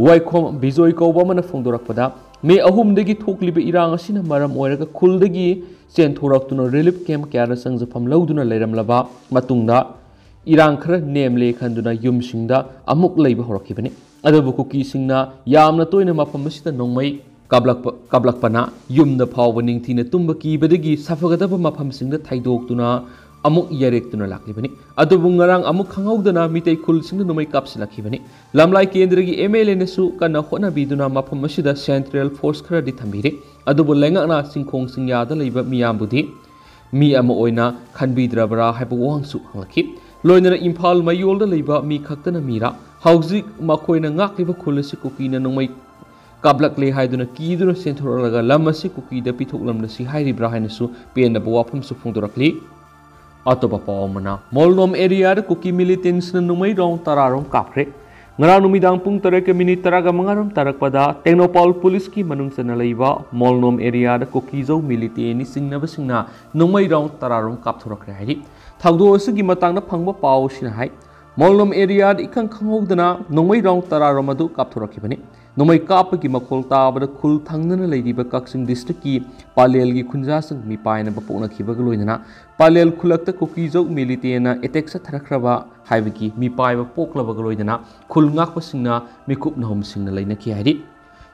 ꯋꯥꯏꯈꯣꯝ ꯕꯤꯖꯣꯏ ꯀꯧꯕ ꯑꯃꯅ ꯐꯣꯡꯗꯣꯔꯛꯄꯗ, ꯃꯦ ꯑꯍꯨꯝꯗꯒꯤ ꯊꯣꯛꯂꯤꯕ ꯏꯔꯥꯡ ꯑꯁꯤꯅ ꯃꯔꯝ ꯑꯣꯏꯔꯒ ꯈꯨꯜꯗꯒꯤ ꯆꯦꯟꯊꯣꯔꯛꯇꯨꯅ ꯔꯤꯂꯤꯐ ꯀꯦꯝꯞ ꯀꯌꯥꯗ ꯆꯪꯖꯐꯝ ꯂꯧꯗꯨꯅ ꯂꯩꯔꯝꯂꯕ ꯃꯇꯨꯡꯗ, ꯏꯔꯥꯡ ꯈꯔ ꯅꯦꯝꯂꯦ ꯈꯟꯗꯨꯅ ꯌꯨꯝꯁꯤꯡꯗ ꯑꯃꯨꯛ ꯂꯩꯕ ꯍꯧꯔꯛꯈꯤꯕꯅꯤ꯫ ꯑꯗꯨꯕꯨ ꯀꯨꯀꯤꯁꯤꯡꯅ ꯌꯥꯝꯅ ꯇꯣꯏꯅ ꯃꯐꯝ ꯑꯁꯤꯗ ꯅꯣꯡꯃꯩ ꯀꯥꯞꯂꯛꯄ, ꯀꯥꯞꯂꯛꯄꯅ ꯌꯨꯝꯗ ꯐꯥꯎꯕ ꯅꯤꯡꯊꯤꯅ ꯇꯨꯝꯕ ꯀꯤꯕꯗꯒꯤ ꯁꯥꯐꯒꯗꯕ ꯃꯐꯝꯁꯤꯡꯗ ꯊꯩꯗꯣꯛꯇꯨꯅ ꯑꯃꯨꯛ ꯌꯥꯔꯦꯛꯇꯨꯅ ꯂꯥꯛꯂꯤꯕꯅꯤ꯫ ꯑꯗꯨꯕꯨ ꯉꯔꯥꯡ ꯑꯃꯨꯛ ꯈꯪꯍꯧꯗꯅ ꯃꯤꯇꯩ ꯈꯨꯜꯁꯤꯡꯗ ꯅꯣꯡꯃꯩ ꯀꯥꯞꯁꯤꯜꯂꯛꯈꯤꯕꯅꯤ꯫ ꯂꯝꯂꯥꯏ ꯀꯦꯟꯗ꯭ꯔꯒꯤ ꯑꯦꯝ ꯑꯦꯜ ꯑꯦꯅꯁꯨ ꯀꯟꯅ ꯍꯣꯠꯅꯕꯤꯗꯨꯅ ꯃꯐꯝ ꯑꯁꯤꯗ ꯁꯦꯟꯇ꯭ꯔꯦꯜ ꯐꯣꯔꯁ ꯈꯔꯗꯤ ꯊꯝꯕꯤꯔꯤ꯫ ꯑꯗꯨꯕꯨ ꯂꯩꯉꯥꯛꯅ ꯆꯤꯡꯈꯣꯡ ꯆꯤꯡꯌꯥꯗ ꯂꯩꯕ ꯃꯤꯌꯥꯝꯕꯨꯗꯤ ꯃꯤ ꯑꯃ ꯑꯣꯏꯅ ꯈꯟꯕꯤꯗ꯭ꯔꯕ꯭ꯔꯥ ꯍꯥꯏꯕ ꯋꯥꯍꯪꯁꯨ ꯍꯪꯂꯛꯈꯤ꯫ ꯂꯣꯏꯅꯅ ꯏꯝꯐꯥꯜ ꯃꯌꯣꯜꯗ ꯂꯩꯕ ꯃꯤ ꯈꯛꯇꯅ ꯃꯤꯔꯥ? ꯍꯧꯖꯤꯛ ꯃꯈꯣꯏꯅ ꯉꯥꯛꯂꯤꯕ ꯈꯨꯜ ꯑꯁꯤ ꯀꯨꯀꯤꯅ ꯅꯣꯡꯃꯩ ꯀꯥꯞꯂꯛꯂꯦ ꯍꯥꯏꯗꯨꯅ ꯀꯤꯗꯨꯅ ꯆꯦꯟꯊꯣꯔꯛꯂꯒ ꯂꯝ ꯑꯁꯤ ꯀꯨꯀꯤꯗ ꯄꯤꯊꯣꯛꯂꯝꯂꯁꯤ ꯍꯥꯏꯔꯤꯕ꯭ꯔꯥ ꯍꯥꯏꯅꯁꯨ ꯄꯦꯟꯗꯕ ꯋꯥꯐꯝꯁꯨ ꯐꯣꯡꯗꯣꯔꯛꯂꯤ꯫ ꯑꯇꯣꯞꯄ ꯄꯥꯎ ꯑꯃꯅ, ꯃꯣꯜꯅꯣꯝ ꯑꯦꯔꯤꯌꯥꯗ ꯀꯨꯀꯤ ꯃꯤꯂꯤꯇꯦꯟꯁꯅ ꯅꯣꯡꯃꯩ ꯔꯥꯎꯟ ꯇꯔꯥ ꯔꯣꯝ ꯀꯥꯞꯈ꯭ꯔꯦ꯫ ꯉꯔꯥꯡ ꯅꯨꯃꯤꯗꯥꯡ ꯄꯨꯡ ꯇꯔꯦꯠꯀ ꯃꯤꯅꯤꯠ ꯇꯔꯥꯒ ꯃꯉꯥ ꯔꯣꯝ ꯇꯥꯔꯛꯄꯗ ꯇꯦꯡꯅꯧꯄꯥꯜ ꯄꯨꯂꯤꯁꯀꯤ ꯃꯅꯨꯡ ꯆꯟꯅ ꯂꯩꯕ ꯃꯣꯜꯅꯣꯝ ꯑꯦꯔꯤꯌꯥꯗ ꯀꯨꯀꯤꯖꯧ ꯃꯤꯂꯤꯇꯦꯟꯅꯤ ꯆꯤꯡꯅꯕꯁꯤꯡꯅ ꯅꯣꯡꯃꯩ ꯔꯥꯎꯟ ꯇꯔꯥ ꯔꯣꯝ ꯀꯥꯞꯊꯣꯔꯛꯈ꯭ꯔꯦ ꯍꯥꯏꯔꯤ꯫ ꯊꯧꯗꯣꯛ ꯑꯁꯤꯒꯤ ꯃꯇꯥꯡꯗ ꯐꯪꯕ ꯄꯥꯎ ꯑꯁꯤꯅ ꯍꯥꯏ, ꯃꯣꯜꯅꯣꯝ ꯑꯦꯔꯤꯌꯥꯗ ꯏꯈꯪ ꯈꯪꯍꯧꯗꯅ ꯅꯣꯡꯃꯩ ꯔꯥꯎꯟ ꯇꯔꯥ ꯔꯣꯝ ꯑꯗꯨ ꯀꯥꯞꯊꯣꯔꯛꯈꯤꯕꯅꯤ꯫ ꯅꯣꯡꯃꯩ ꯀꯥꯞꯄꯒꯤ ꯃꯈꯣꯜ ꯇꯥꯕꯗ ꯈꯨꯜ ꯊꯪꯅꯅ ꯂꯩꯔꯤꯕ ꯀꯛꯆꯤꯡ ꯗꯤꯁꯇ꯭ꯔꯤꯛꯀꯤ ꯄꯥꯂꯦꯜꯒꯤ ꯈꯨꯟꯖꯥꯁꯤꯡ ꯃꯤꯄꯥꯏꯅꯕ ꯄꯣꯛꯅꯈꯤꯕꯒ ꯂꯣꯏꯅꯅ ꯄꯥꯂꯦꯜ ꯈꯨꯜꯂꯛꯇ ꯀꯨꯀꯤꯖꯧ ꯃꯤꯂꯤꯇꯦꯟꯅ ꯑꯦꯇꯦꯛ ꯆꯠꯊꯔꯛꯈ꯭ꯔꯕ ꯍꯥꯏꯕꯒꯤ ꯃꯤꯄꯥꯏꯕ ꯄꯣꯛꯂꯕꯒ ꯂꯣꯏꯅꯅ ꯈꯨꯜ ꯉꯥꯛꯄꯁꯤꯡꯅ ꯃꯤꯀꯨꯞ ꯅꯍꯨꯝꯁꯤꯡꯅ ꯂꯩꯅꯈꯤ ꯍꯥꯏꯔꯤ꯫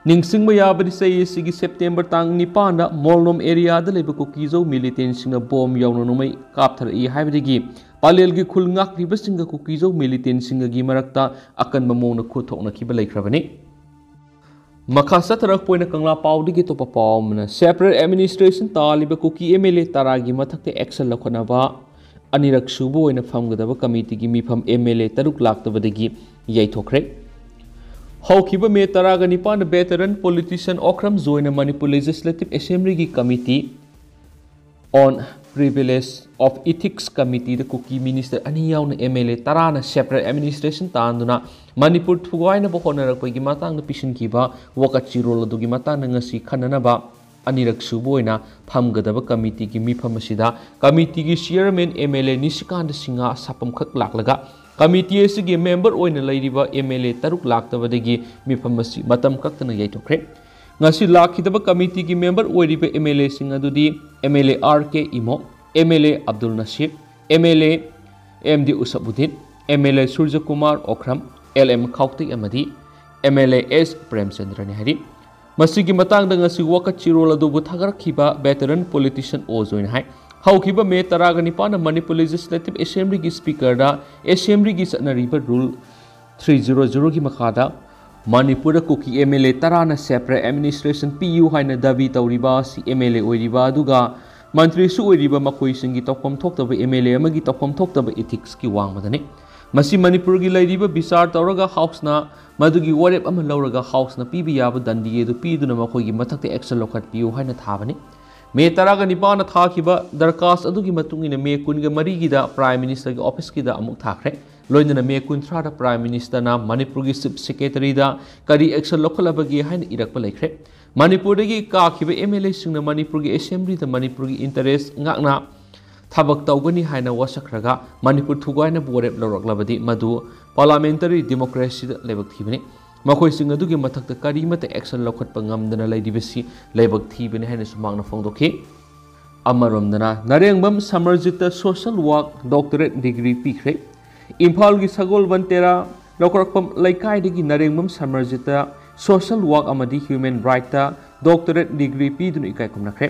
ꯅꯤꯡꯁꯤꯡꯕ ꯌꯥꯕꯗꯤ, ꯆꯍꯤ ꯑꯁꯤꯒꯤ ꯁꯦꯞꯇꯦꯝꯕꯔ ꯇꯥꯡ ꯅꯤꯄꯥꯟꯗ ꯃꯣꯜꯅꯣꯝ ꯑꯦꯔꯤꯌꯥꯗ ꯂꯩꯕ ꯀꯨꯀꯤꯖꯧ ꯃꯤꯂꯤꯇꯦꯟꯁꯤꯡꯅ ꯕꯣꯝ ꯌꯥꯎꯅ ꯅꯣꯡꯃꯩ ꯀꯥꯞꯊꯔꯛꯏ ꯍꯥꯏꯕꯗꯒꯤ ꯄꯥꯂꯦꯜꯒꯤ ꯈꯨꯜ ꯉꯥꯛꯂꯤꯕꯁꯤꯡꯒ ꯀꯨꯀꯤꯖꯧ ꯃꯤꯂꯤꯇꯦꯟꯁꯤꯡꯒꯒꯤ ꯃꯔꯛꯇ ꯑꯀꯟꯕ ꯃꯑꯣꯡꯗ ꯈꯨꯠ ꯊꯣꯛꯅꯈꯤꯕ ꯂꯩꯈ꯭ꯔꯕꯅꯤ꯫ ꯃꯈꯥ ꯆꯠꯊꯔꯛꯄ ꯑꯣꯏꯅ ꯀꯪꯂꯥ ꯄꯥꯎꯗꯒꯤ ꯑꯇꯣꯞꯄ ꯄꯥꯎ ꯑꯃꯅ, separate administration ꯇꯥꯜꯂꯤꯕ Kuki M L A ꯇꯔꯥꯒꯤ ꯃꯊꯛꯇ action ꯂꯧꯈꯠꯅꯕ ꯑꯅꯤꯔꯛ ꯁꯨꯕ ꯑꯣꯏꯅ ꯐꯝꯒꯗꯕ committeeꯒꯤ ꯃꯤꯐꯝ M L A ꯇꯔꯨꯛ ꯂꯥꯛꯇꯕꯗꯒꯤ ꯌꯩꯊꯣꯛꯈ꯭ꯔꯦ꯫ ꯍꯧꯈꯤꯕ ꯃꯦ ꯇꯔꯥꯒ ꯅꯤꯄꯥꯟꯗ veteran politician Okram ꯖꯣꯏꯅ Manipur Legislative Assemblyꯒꯤ Committee on Privilege of Ethics Committeeꯗ Kuki minister ꯑꯅꯤ ꯌꯥꯎꯅ M L A ꯇꯔꯥꯅ separate administration ꯇꯥꯟꯗꯨꯅ Manipur ꯊꯨꯒꯥꯏꯅꯕ ꯍꯣꯠꯅꯔꯛꯄꯒꯤ ꯃꯇꯥꯡꯗ ꯄꯤꯁꯤꯟꯈꯤꯕ ꯋꯥꯀꯠ ꯆꯤꯔꯣꯜ ꯑꯗꯨꯒꯤ ꯃꯇꯥꯡꯗ ꯉꯁꯤ ꯈꯟꯅꯅꯕ ꯑꯅꯤꯔꯛ ꯁꯨꯕ ꯑꯣꯏꯅ ꯐꯝꯒꯗꯕ committeeꯒꯤ ꯃꯤꯐꯝ ꯑꯁꯤꯗ committeeꯒꯤ chairman M L A ꯅꯤꯁꯤꯀꯥꯟꯇ Singh ꯁꯥꯐꯝꯈꯛ ꯂꯥꯛꯂꯒ, committee ꯑꯁꯤꯒꯤ member ꯑꯣꯏꯅ ꯂꯩꯔꯤꯕ M L A ꯇꯔꯨꯛ ꯂꯥꯛꯇꯕꯗꯒꯤ ꯃꯤꯐꯝ ꯑꯁꯤ ꯃꯇꯝ ꯀꯛꯇꯅ ꯌꯩꯊꯣꯛꯈ꯭ꯔꯦ꯫ ꯉꯁꯤ ꯂꯥꯛꯈꯤꯗꯕ committeeꯒꯤ member ꯑꯣꯏꯔꯤꯕ M L Aꯁꯤꯡ ꯑꯗꯨꯗꯤ M L A R K Imo, M L A Abdul Nasir, M L A M D ꯎꯁꯕꯨꯗꯤꯟ, M L A ꯁꯨꯔꯖꯀꯨꯃꯥꯔ ꯑꯣꯈ꯭ꯔꯝ, L M ꯈꯥꯎꯇꯩ ꯑꯃꯗꯤ M L A S ꯄ꯭ꯔꯦꯝꯆꯟꯗ꯭ꯔꯅꯤ ꯍꯥꯏꯔꯤ꯫ ꯃꯁꯤꯒꯤ ꯃꯇꯥꯡꯗ ꯉꯁꯤ ꯋꯥꯀꯠ ꯆꯤꯔꯣꯜ ꯑꯗꯨꯕꯨ ꯊꯥꯒꯠꯈꯤꯕ veteran politician ꯑꯣ ꯖꯣꯏꯅ ꯍꯥꯏ, ꯍꯧꯈꯤꯕ ꯃꯦ ꯇꯔꯥꯒ ꯅꯤꯄꯥꯟꯗ ꯃꯅꯤꯄꯨꯔ Legislative Assemblyꯒꯤ Speakerꯗ Assemblyꯒꯤ ꯆꯠꯅꯔꯤꯕ Rule three zero zeroꯒꯤ ꯃꯈꯥꯗ ꯃꯅꯤꯄꯨꯔꯗ ꯀꯨꯀꯤ M L A ꯇꯔꯥꯅ separate administration ꯄꯤꯌꯨ ꯍꯥꯏꯅ ꯗꯥꯕꯤ ꯇꯧꯔꯤꯕ ꯑꯁꯤ M L A ꯑꯣꯏꯔꯤꯕ ꯑꯗꯨꯒ ꯃꯟꯇ꯭ꯔꯤꯁꯨ ꯑꯣꯏꯔꯤꯕ ꯃꯈꯣꯏꯁꯤꯡꯒꯤ ꯇꯧꯐꯝ ꯊꯣꯛꯇꯕ M L A ꯑꯃꯒꯤ ꯇꯧꯐꯝ ꯊꯣꯛꯇꯕ ethicsꯀꯤ ꯋꯥꯡꯃꯗꯅꯤ꯫ ꯃꯁꯤ ꯃꯅꯤꯄꯨꯔꯒꯤ ꯂꯩꯔꯤꯕ ꯕꯤꯆꯥꯔ ꯇꯧꯔꯒ Houseꯅ ꯃꯗꯨꯒꯤ ꯋꯥꯔꯦꯞ ꯑꯃ ꯂꯧꯔꯒ Houseꯅ ꯄꯤꯕ ꯌꯥꯕ ꯗꯟꯗꯤ ꯑꯗꯨ ꯄꯤꯗꯨꯅ ꯃꯈꯣꯏꯒꯤ ꯃꯊꯛꯇ action ꯂꯧꯈꯠꯄꯤꯌꯨ ꯍꯥꯏꯅ ꯊꯥꯕꯅꯤ꯫ ꯃꯦ ꯇꯔꯥꯒ ꯅꯤꯄꯥꯟꯗ ꯊꯥꯈꯤꯕ ꯗꯔꯈꯥꯁ ꯑꯗꯨꯒꯤ ꯃꯇꯨꯡ ꯏꯟꯅ ꯃꯦ ꯀꯨꯟꯒ ꯃꯔꯤꯒꯤꯗ Prime Ministerꯒꯤ officeꯀꯤꯗ ꯑꯃꯨꯛ ꯊꯥꯈ꯭ꯔꯦ꯫ ꯂꯣꯏꯅꯅ ꯃꯦ ꯀꯨꯟꯊ꯭ꯔꯥꯗ Prime Ministerꯅ ꯃꯅꯤꯄꯨꯔꯒꯤ Chief Secretaryꯗ ꯀꯔꯤ action ꯂꯧꯈꯠꯂꯕꯒꯦ ꯍꯥꯏꯅ ꯏꯔꯛꯄ ꯂꯩꯈ꯭ꯔꯦ꯫ ꯃꯅꯤꯄꯨꯔꯗꯒꯤ ꯀꯥꯈꯤꯕ M L Aꯁꯤꯡꯅ ꯃꯅꯤꯄꯨꯔꯒꯤ Assemblyꯗ ꯃꯅꯤꯄꯨꯔꯒꯤ interest ꯉꯥꯛꯅ ꯊꯕꯛ ꯇꯧꯒꯅꯤ ꯍꯥꯏꯅ ꯋꯥꯁꯛꯈ꯭ꯔꯒ ꯃꯅꯤꯄꯨꯔ ꯊꯨꯒꯥꯏꯅꯕ ꯋꯥꯔꯦꯞ ꯂꯧꯔꯛꯂꯕꯗꯤ ꯃꯗꯨ parliamentary democracyꯗ ꯂꯥꯏꯕꯛ ꯊꯤꯕꯅꯤ꯫ ꯃꯈꯣꯏꯁꯤꯡ ꯑꯗꯨꯒꯤ ꯃꯊꯛꯇ ꯀꯔꯤꯃꯠꯇ action ꯂꯧꯈꯠꯄ ꯉꯝꯗꯅ ꯂꯩꯔꯤꯕꯁꯤ ꯂꯥꯏꯕꯛ ꯊꯤꯕꯅꯤ ꯍꯥꯏꯅꯁꯨ ꯃꯍꯥꯛꯅ ꯐꯣꯡꯗꯣꯛꯈꯤ꯫ ꯑꯃꯔꯣꯝꯗꯅ ꯅꯔꯦꯡꯕꯝ ꯁꯃꯔꯖꯤꯠꯇ social work doctorate degree ꯄꯤꯈ꯭ꯔꯦ꯫ ꯏꯝꯐꯥꯜꯒꯤ ꯁꯒꯣꯜꯕꯟ ꯇꯦꯔꯥ ꯂꯧꯀꯔꯛꯐꯝ ꯂꯩꯀꯥꯏꯗꯒꯤ ꯅꯔꯦꯡꯕꯝ ꯁꯃꯔꯖꯤꯠꯇ social work ꯑꯃꯗꯤ human rightꯇ doctorate degree ꯄꯤꯗꯨꯅ ꯏꯀꯥꯏ ꯈꯨꯝꯅꯈ꯭ꯔꯦ꯫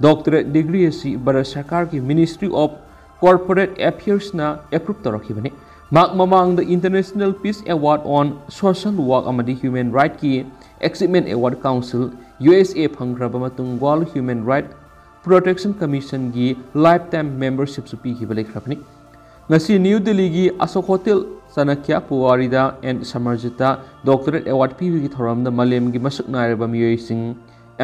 Doctorate degree ꯑꯁꯤ ꯚꯥꯔꯠ ꯁꯔꯀꯥꯔꯒꯤ Ministry of Corporate Affairsꯅ approve ꯇꯧꯔꯛꯈꯤꯕꯅꯤ꯫ ꯃꯍꯥꯛ ꯃꯃꯥꯡꯗ International Peace Award on Social Work ꯑꯃꯗꯤ Human Rightꯀꯤ Achievement Award Council, U S A, ꯐꯪꯈ꯭ꯔꯕ ꯃꯇꯨꯡ World Human Right Protection Commissionꯒꯤ Lifetime Membershipꯁꯨ ꯄꯤꯈꯤꯕ ꯂꯩꯈ꯭ꯔꯕꯅꯤ꯫ ꯉꯁꯤ ꯅ꯭ꯌꯨ ꯗꯤꯜꯂꯤꯒꯤ ꯑꯁꯣꯛ ꯍꯣꯇꯦꯜ ꯆꯅꯈ꯭ꯌ ꯄꯨꯋꯥꯔꯤꯗ ꯑꯦꯟ ꯁꯃꯔꯖꯤꯠꯇ Doctorate Award ꯄꯤꯕꯒꯤ ꯊꯧꯔꯝꯗ ꯃꯥꯂꯦꯝꯒꯤ ꯃꯁꯛ ꯅꯥꯏꯔꯕ ꯃꯤꯑꯣꯏꯁꯤꯡ,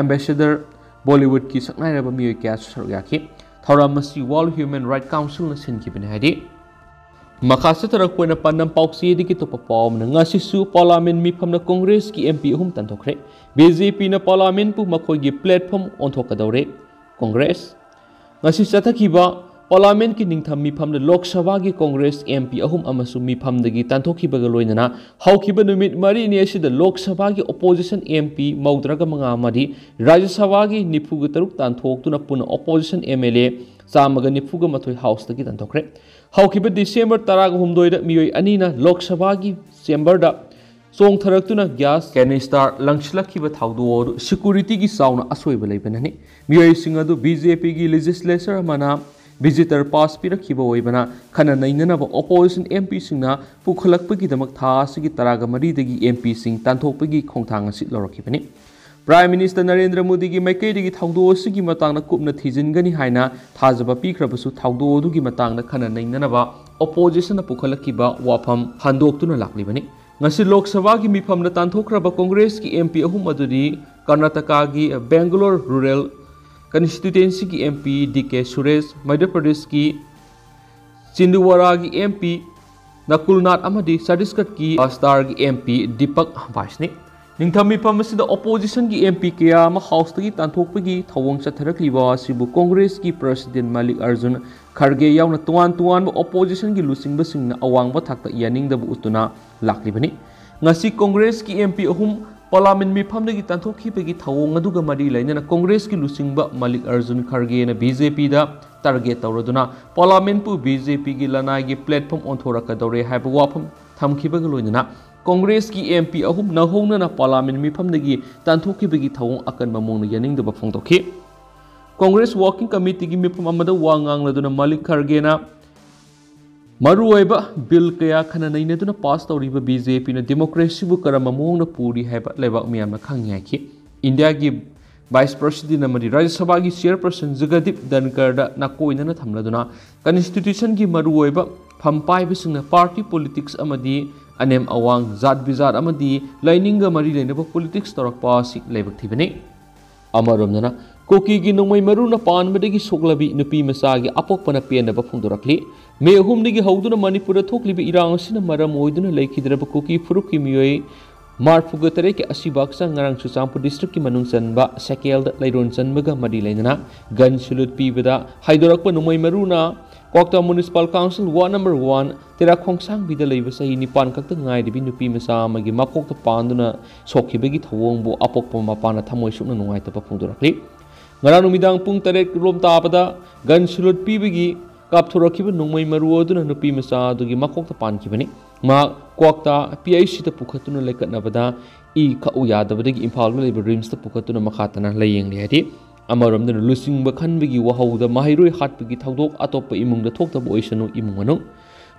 Ambassador, Bollywoodꯀꯤ ꯁꯛꯅꯥꯏꯔꯕ ꯃꯤꯑꯣꯏ ꯀꯌꯥꯁꯨ ꯁꯔꯨꯛ ꯌꯥꯈꯤ꯫ ꯊꯧꯔꯝ ꯑꯁꯤ World Human Rights Councilꯅ ꯁꯤꯟꯈꯤꯕꯅꯤ ꯍꯥꯏꯔꯤ꯫ ꯃꯈꯥ ꯆꯠꯊꯔꯛꯄ ꯑꯣꯏꯅ ꯄꯥꯟꯗꯝ ꯄꯥꯎꯆꯦꯗꯒꯤ ꯑꯇꯣꯞꯄ ꯄꯥꯎ ꯑꯃꯅ, ꯉꯁꯤꯁꯨ Parliament ꯃꯤꯐꯝꯅ Congressꯀꯤ M P ꯑꯍꯨꯝ ꯇꯥꯟꯊꯣꯛꯈ꯭ꯔꯦ꯫ B J Pꯅ Parliamentꯄꯨ ꯃꯈꯣꯏꯒꯤ platform ꯑꯣꯟꯊꯣꯛꯀꯗꯧꯔꯦ꯫ Congress꯫ ꯉꯁꯤ ꯆꯠꯊꯈꯤꯕ Parliamentꯀꯤ ꯅꯤꯡꯊꯝ ꯃꯤꯐꯝꯗ Lok Sabhaꯒꯤ Congress M P ꯑꯍꯨꯝ ꯑꯃꯁꯨ ꯃꯤꯐꯝꯗꯒꯤ ꯇꯥꯟꯊꯣꯛꯈꯤꯕꯒ ꯂꯣꯏꯅꯅ ꯍꯧꯈꯤꯕ ꯅꯨꯃꯤꯠ ꯃꯔꯤꯅꯤ ꯑꯁꯤꯗ Lok Sabhaꯒꯤ opposition M P ꯃꯧꯗ꯭ꯔꯥꯒ ꯃꯉꯥ ꯑꯃꯗꯤ ꯔꯥꯖ꯭ꯌ ꯁꯚꯥꯒꯤ ꯅꯤꯐꯨꯒ ꯇꯔꯨꯛ ꯇꯥꯟꯊꯣꯛꯇꯨꯅ ꯄꯨꯟꯅ opposition M L A ꯆꯥꯝꯃꯒ ꯅꯤꯐꯨꯒ ꯃꯥꯊꯣꯏ Houseꯇꯒꯤ ꯇꯥꯟꯊꯣꯛꯈ꯭ꯔꯦ꯫ ꯍꯧꯈꯤꯕ December ꯇꯔꯥꯒ ꯍꯨꯝꯗꯣꯏꯗ ꯃꯤꯑꯣꯏ ꯑꯅꯤꯅ Lok Sabhaꯒꯤ chamberꯗ ꯆꯣꯡꯊꯔꯛꯇꯨꯅ gas canister ꯂꯪꯁꯤꯜꯂꯛꯈꯤꯕ ꯊꯧꯗꯣꯛ ꯑꯗꯨ securityꯒꯤ ꯆꯥꯎꯅ ꯑꯁꯣꯏꯕ ꯂꯩꯕꯅꯅꯤ꯫ ꯃꯤꯑꯣꯏꯁꯤꯡ ꯑꯗꯨ B J Pꯒꯤ legislature ꯑꯃꯅ visitor pass ꯄꯤꯔꯛꯈꯤꯕ ꯑꯣꯏꯕꯅ ꯈꯟꯅ ꯅꯩꯅꯅꯕ opposition M Pꯁꯤꯡꯅ ꯄꯨꯈꯠꯂꯛꯄꯒꯤꯗꯃꯛ ꯊꯥ ꯑꯁꯤꯒꯤ ꯇꯔꯥꯒ ꯃꯔꯤꯗꯒꯤ M Pꯁꯤꯡ ꯇꯥꯟꯊꯣꯛꯄꯒꯤ ꯈꯣꯡꯊꯥꯡ ꯑꯁꯤ ꯂꯧꯔꯛꯈꯤꯕꯅꯤ꯫ Prime Minister ꯅꯔꯦꯟꯗ꯭ꯔ ꯃꯣꯗꯤꯒꯤ ꯃꯥꯏꯀꯩꯗꯒꯤ ꯊꯧꯗꯣꯛ ꯑꯁꯤꯒꯤ ꯃꯇꯥꯡꯗ ꯀꯨꯞꯅ ꯊꯤꯖꯤꯟꯒꯅꯤ ꯍꯥꯏꯅ ꯊꯥꯖꯕ ꯄꯤꯈ꯭ꯔꯕꯁꯨ, ꯊꯧꯗꯣꯛ ꯑꯗꯨꯒꯤ ꯃꯇꯥꯡꯗ ꯈꯟꯅ ꯅꯩꯅꯅꯕ oppositionꯅ ꯄꯨꯈꯠꯂꯛꯈꯤꯕ ꯋꯥꯐꯝ ꯍꯟꯗꯣꯛꯇꯨꯅ ꯂꯥꯛꯂꯤꯕꯅꯤ꯫ ꯉꯁꯤ Lok Sabhaꯒꯤ ꯃꯤꯐꯝꯗ ꯇꯥꯟꯊꯣꯛꯈ꯭ꯔꯕ Congressꯀꯤ M P ꯑꯍꯨꯝ ꯑꯗꯨꯗꯤ Karnatakaꯒꯤ Bangalore Rural Constituencyꯒꯤ M P D K Suresh, Madhya Pradeshꯀꯤ Chhindwaraꯒꯤ M P Nakulnath ꯑꯃꯗꯤ Chhattisgarhꯀꯤ Bastarꯒꯤ M P Deepak Vaisni꯫ ꯅꯤꯡꯊꯝ ꯃꯤꯐꯝ ꯑꯁꯤꯗ oppositionꯒꯤ M P ꯀꯌꯥ ꯑꯃ Houseꯇꯒꯤ ꯇꯥꯟꯊꯣꯛꯄꯒꯤ ꯊꯧꯑꯣꯡ ꯆꯠꯊꯔꯛꯂꯤꯕ ꯑꯁꯤꯕꯨ Congressꯀꯤ President Mallikarjun Kharge ꯌꯥꯎꯅ ꯇꯣꯉꯥꯟ ꯇꯣꯉꯥꯟꯕ oppositionꯒꯤ ꯂꯨꯆꯤꯡꯕꯁꯤꯡꯅ ꯑꯋꯥꯡꯕ ꯊꯥꯛꯇ ꯌꯥꯅꯤꯡꯗꯕ ꯎꯠꯇꯨꯅ ꯂꯥꯛꯂꯤꯕꯅꯤ꯫ ꯉꯁꯤ Congressꯀꯤ M P ꯑꯍꯨꯝ Parliament ꯃꯤꯐꯝꯗꯒꯤ ꯇꯥꯟꯊꯣꯛꯈꯤꯕꯒꯤ ꯊꯧꯑꯣꯡ ꯑꯗꯨꯒ ꯃꯔꯤ ꯂꯩꯅꯅ Congressꯀꯤ ꯂꯨꯆꯤꯡꯕ Mallikarjun Khargeꯅ B J Pꯗ target ꯇꯧꯔꯗꯨꯅ Parliamentꯄꯨ B J Pꯒꯤ ꯂꯅꯥꯏꯒꯤ platform ꯑꯣꯟꯊꯣꯔꯛꯀꯗꯧꯔꯦ ꯍꯥꯏꯕ ꯋꯥꯐꯝ ꯊꯝꯈꯤꯕꯒ ꯂꯣꯏꯅꯅ Congressꯀꯤ M P ꯑꯍꯨꯝ ꯅꯧꯍꯧꯅꯅ Parliament ꯃꯤꯐꯝꯗꯒꯤ ꯇꯥꯟꯊꯣꯛꯈꯤꯕꯒꯤ ꯊꯧꯑꯣꯡ ꯑꯀꯟꯕ ꯃꯑꯣꯡꯗ ꯌꯥꯅꯤꯡꯗꯕ ꯐꯣꯡꯗꯣꯛꯈꯤ꯫ Congress Working Committeeꯒꯤ ꯃꯤꯐꯝ ꯑꯃꯗ ꯋꯥ ꯉꯥꯡꯂꯗꯨꯅ Mallikarjunꯒ ꯃꯔꯨꯑꯣꯏꯕ ꯕꯤꯜ ꯀꯌꯥ ꯈꯟꯅ ꯅꯩꯅꯗꯨꯅ ꯄꯥꯁ ꯇꯧꯔꯤꯕ ꯕꯤ ꯖꯦ ꯄꯤꯅ ꯗꯦꯃꯣꯀ꯭ꯔꯦꯁꯤꯕꯨ ꯀꯔꯝꯕ ꯃꯑꯣꯡꯗ ꯄꯨꯔꯤ ꯍꯥꯏꯕ ꯂꯩꯕꯥꯛ ꯃꯤꯌꯥꯝꯅ ꯈꯪꯉꯤ ꯍꯥꯏꯈꯤ꯫ ꯏꯟꯗꯤꯌꯥꯒꯤ ꯚꯥꯏꯁ ꯄ꯭ꯔꯁꯤꯗꯦꯟ ꯑꯃꯗꯤ ꯔꯥꯖ꯭ꯌ ꯁꯚꯥꯒꯤ ꯆꯤꯌꯔꯄꯔꯁꯟ ꯖꯒꯗꯤꯞ ꯙꯟꯀꯔꯗ ꯅꯥꯀꯣꯏꯅꯅ ꯊꯝꯂꯗꯨꯅ ꯀꯟꯁꯇꯤꯇ꯭ꯌꯨꯁꯟꯒꯤ ꯃꯔꯨꯑꯣꯏꯕ ꯐꯝ ꯄꯥꯏꯕꯁꯤꯡꯅ ꯄꯥꯔꯇꯤ ꯄꯣꯂꯤꯇꯤꯛꯁ ꯑꯃꯗꯤ ꯑꯅꯦꯝ ꯑꯋꯥꯡ, ꯖꯥꯠ ꯕꯤꯖꯥꯠ ꯑꯃꯗꯤ ꯂꯥꯏꯅꯤꯡꯒ ꯃꯔꯤ ꯂꯩꯅꯕ ꯄꯣꯂꯤꯇꯤꯛꯁ ꯇꯧꯔꯛꯄ ꯑꯁꯤ ꯂꯥꯏꯕꯛ ꯊꯤꯕꯅꯤ꯫ ꯑꯃꯔꯣꯝꯗꯅ ꯀꯨꯀꯤꯒꯤ ꯅꯣꯡꯃꯩ ꯃꯔꯨꯅ ꯄꯥꯟꯕꯗꯒꯤ ꯁꯣꯛꯂꯕꯤ ꯅꯨꯄꯤ ꯃꯆꯥꯒꯤ ꯑꯄꯣꯛꯄꯅ ꯄꯦꯟꯗꯕ ꯐꯣꯡꯗꯣꯔꯛꯂꯤ꯫ ꯃꯦ ꯑꯍꯨꯝꯗꯒꯤ ꯍꯧꯗꯨꯅ ꯃꯅꯤꯄꯨꯔꯗ ꯊꯣꯛꯂꯤꯕ ꯏꯔꯥꯡ ꯑꯁꯤꯅ ꯃꯔꯝ ꯑꯣꯏꯗꯨꯅ ꯂꯩꯈꯤꯗ꯭ꯔꯕ ꯀꯨꯀꯤ ꯐꯨꯔꯨꯞꯀꯤ ꯃꯤꯑꯣꯏ ꯃꯔꯤꯐꯨꯒ ꯇꯔꯦꯠꯀꯤ ꯑꯁꯤꯕ ꯍꯛꯆꯥꯡ ꯉꯔꯥꯡ ꯆꯨꯔꯆꯥꯟꯄꯨꯔ ꯗꯤꯁꯇ꯭ꯔꯤꯛꯀꯤ ꯃꯅꯨꯡ ꯆꯟꯕ ꯁꯦꯀꯦꯜꯗ ꯂꯩꯔꯣꯟ ꯆꯟꯕꯒ ꯃꯔꯤ ꯂꯩꯅꯅ ꯒꯟ ꯁꯦꯂꯨꯠ ꯄꯤꯕꯗ ꯍꯥꯏꯗꯣꯔꯛꯄ ꯅꯣꯡꯃꯩ ꯃꯔꯨꯅ Kwakta municipal council ward number one ꯇꯦꯔꯥ ꯈꯣꯡꯁꯥꯡꯕꯤꯗ ꯂꯩꯕ ꯆꯍꯤ ꯅꯤꯄꯥꯟ ꯈꯛꯇ ꯉꯥꯏꯔꯤꯕꯤ ꯅꯨꯄꯤ ꯃꯆꯥ ꯑꯃꯒꯤ ꯃꯀꯣꯛꯇ ꯄꯥꯟꯗꯨꯅ ꯁꯣꯛꯈꯤꯕꯒꯤ ꯊꯧꯑꯣꯡꯕꯨ ꯑꯄꯣꯛꯄ ꯃꯄꯥꯅ ꯊꯃꯣꯏ ꯁꯣꯛꯅ ꯅꯨꯡꯉꯥꯏꯇꯕ ꯐꯣꯡꯗꯣꯔꯛꯂꯤ꯫ ꯉꯔꯥꯡ ꯅꯨꯃꯤꯗꯥꯡ ꯄꯨꯡ ꯇꯔꯦꯠ ꯔꯣꯝ ꯇꯥꯕꯗ ꯒꯟ ꯁꯦꯂꯨꯠ ꯄꯤꯕꯒꯤ ꯀꯥꯞꯊꯣꯔꯛꯈꯤꯕ ꯅꯣꯡꯃꯩ ꯃꯔꯨ ꯑꯗꯨꯅ ꯅꯨꯄꯤ ꯃꯆꯥ ꯑꯗꯨꯒꯤ ꯃꯀꯣꯛꯇ ꯄꯥꯟꯈꯤꯕꯅꯤ꯫ ꯃꯍꯥꯛ ꯀ꯭ꯋꯥꯛꯇꯥ ꯄꯤ ꯑꯩꯆ ꯁꯤꯗ ꯄꯨꯈꯠꯇꯨꯅ ꯂꯩꯈꯠꯅꯕꯗ ꯏ ꯈꯛꯎ ꯌꯥꯗꯕꯗꯒꯤ ꯏꯝꯐꯥꯜꯗ ꯂꯩꯕ ꯔꯤꯝꯁꯇ ꯄꯨꯈꯠꯇꯨꯅ ꯃꯈꯥ ꯇꯥꯅ ꯂꯥꯌꯦꯡꯂꯤ ꯍꯥꯏꯔꯤ꯫ ꯑꯃꯔꯣꯝꯗꯅ ꯂꯨꯆꯤꯡꯕ ꯈꯟꯕꯒꯤ ꯋꯥꯍꯧꯗ ꯃꯍꯩꯔꯣꯏ ꯍꯥꯠꯄꯒꯤ ꯊꯧꯗꯣꯛ ꯑꯇꯣꯞꯄ ꯏꯃꯨꯡꯗ ꯊꯣꯛꯇꯕ ꯑꯣꯏꯁꯅꯨ꯫ ꯏꯃꯨꯡ ꯃꯅꯨꯡ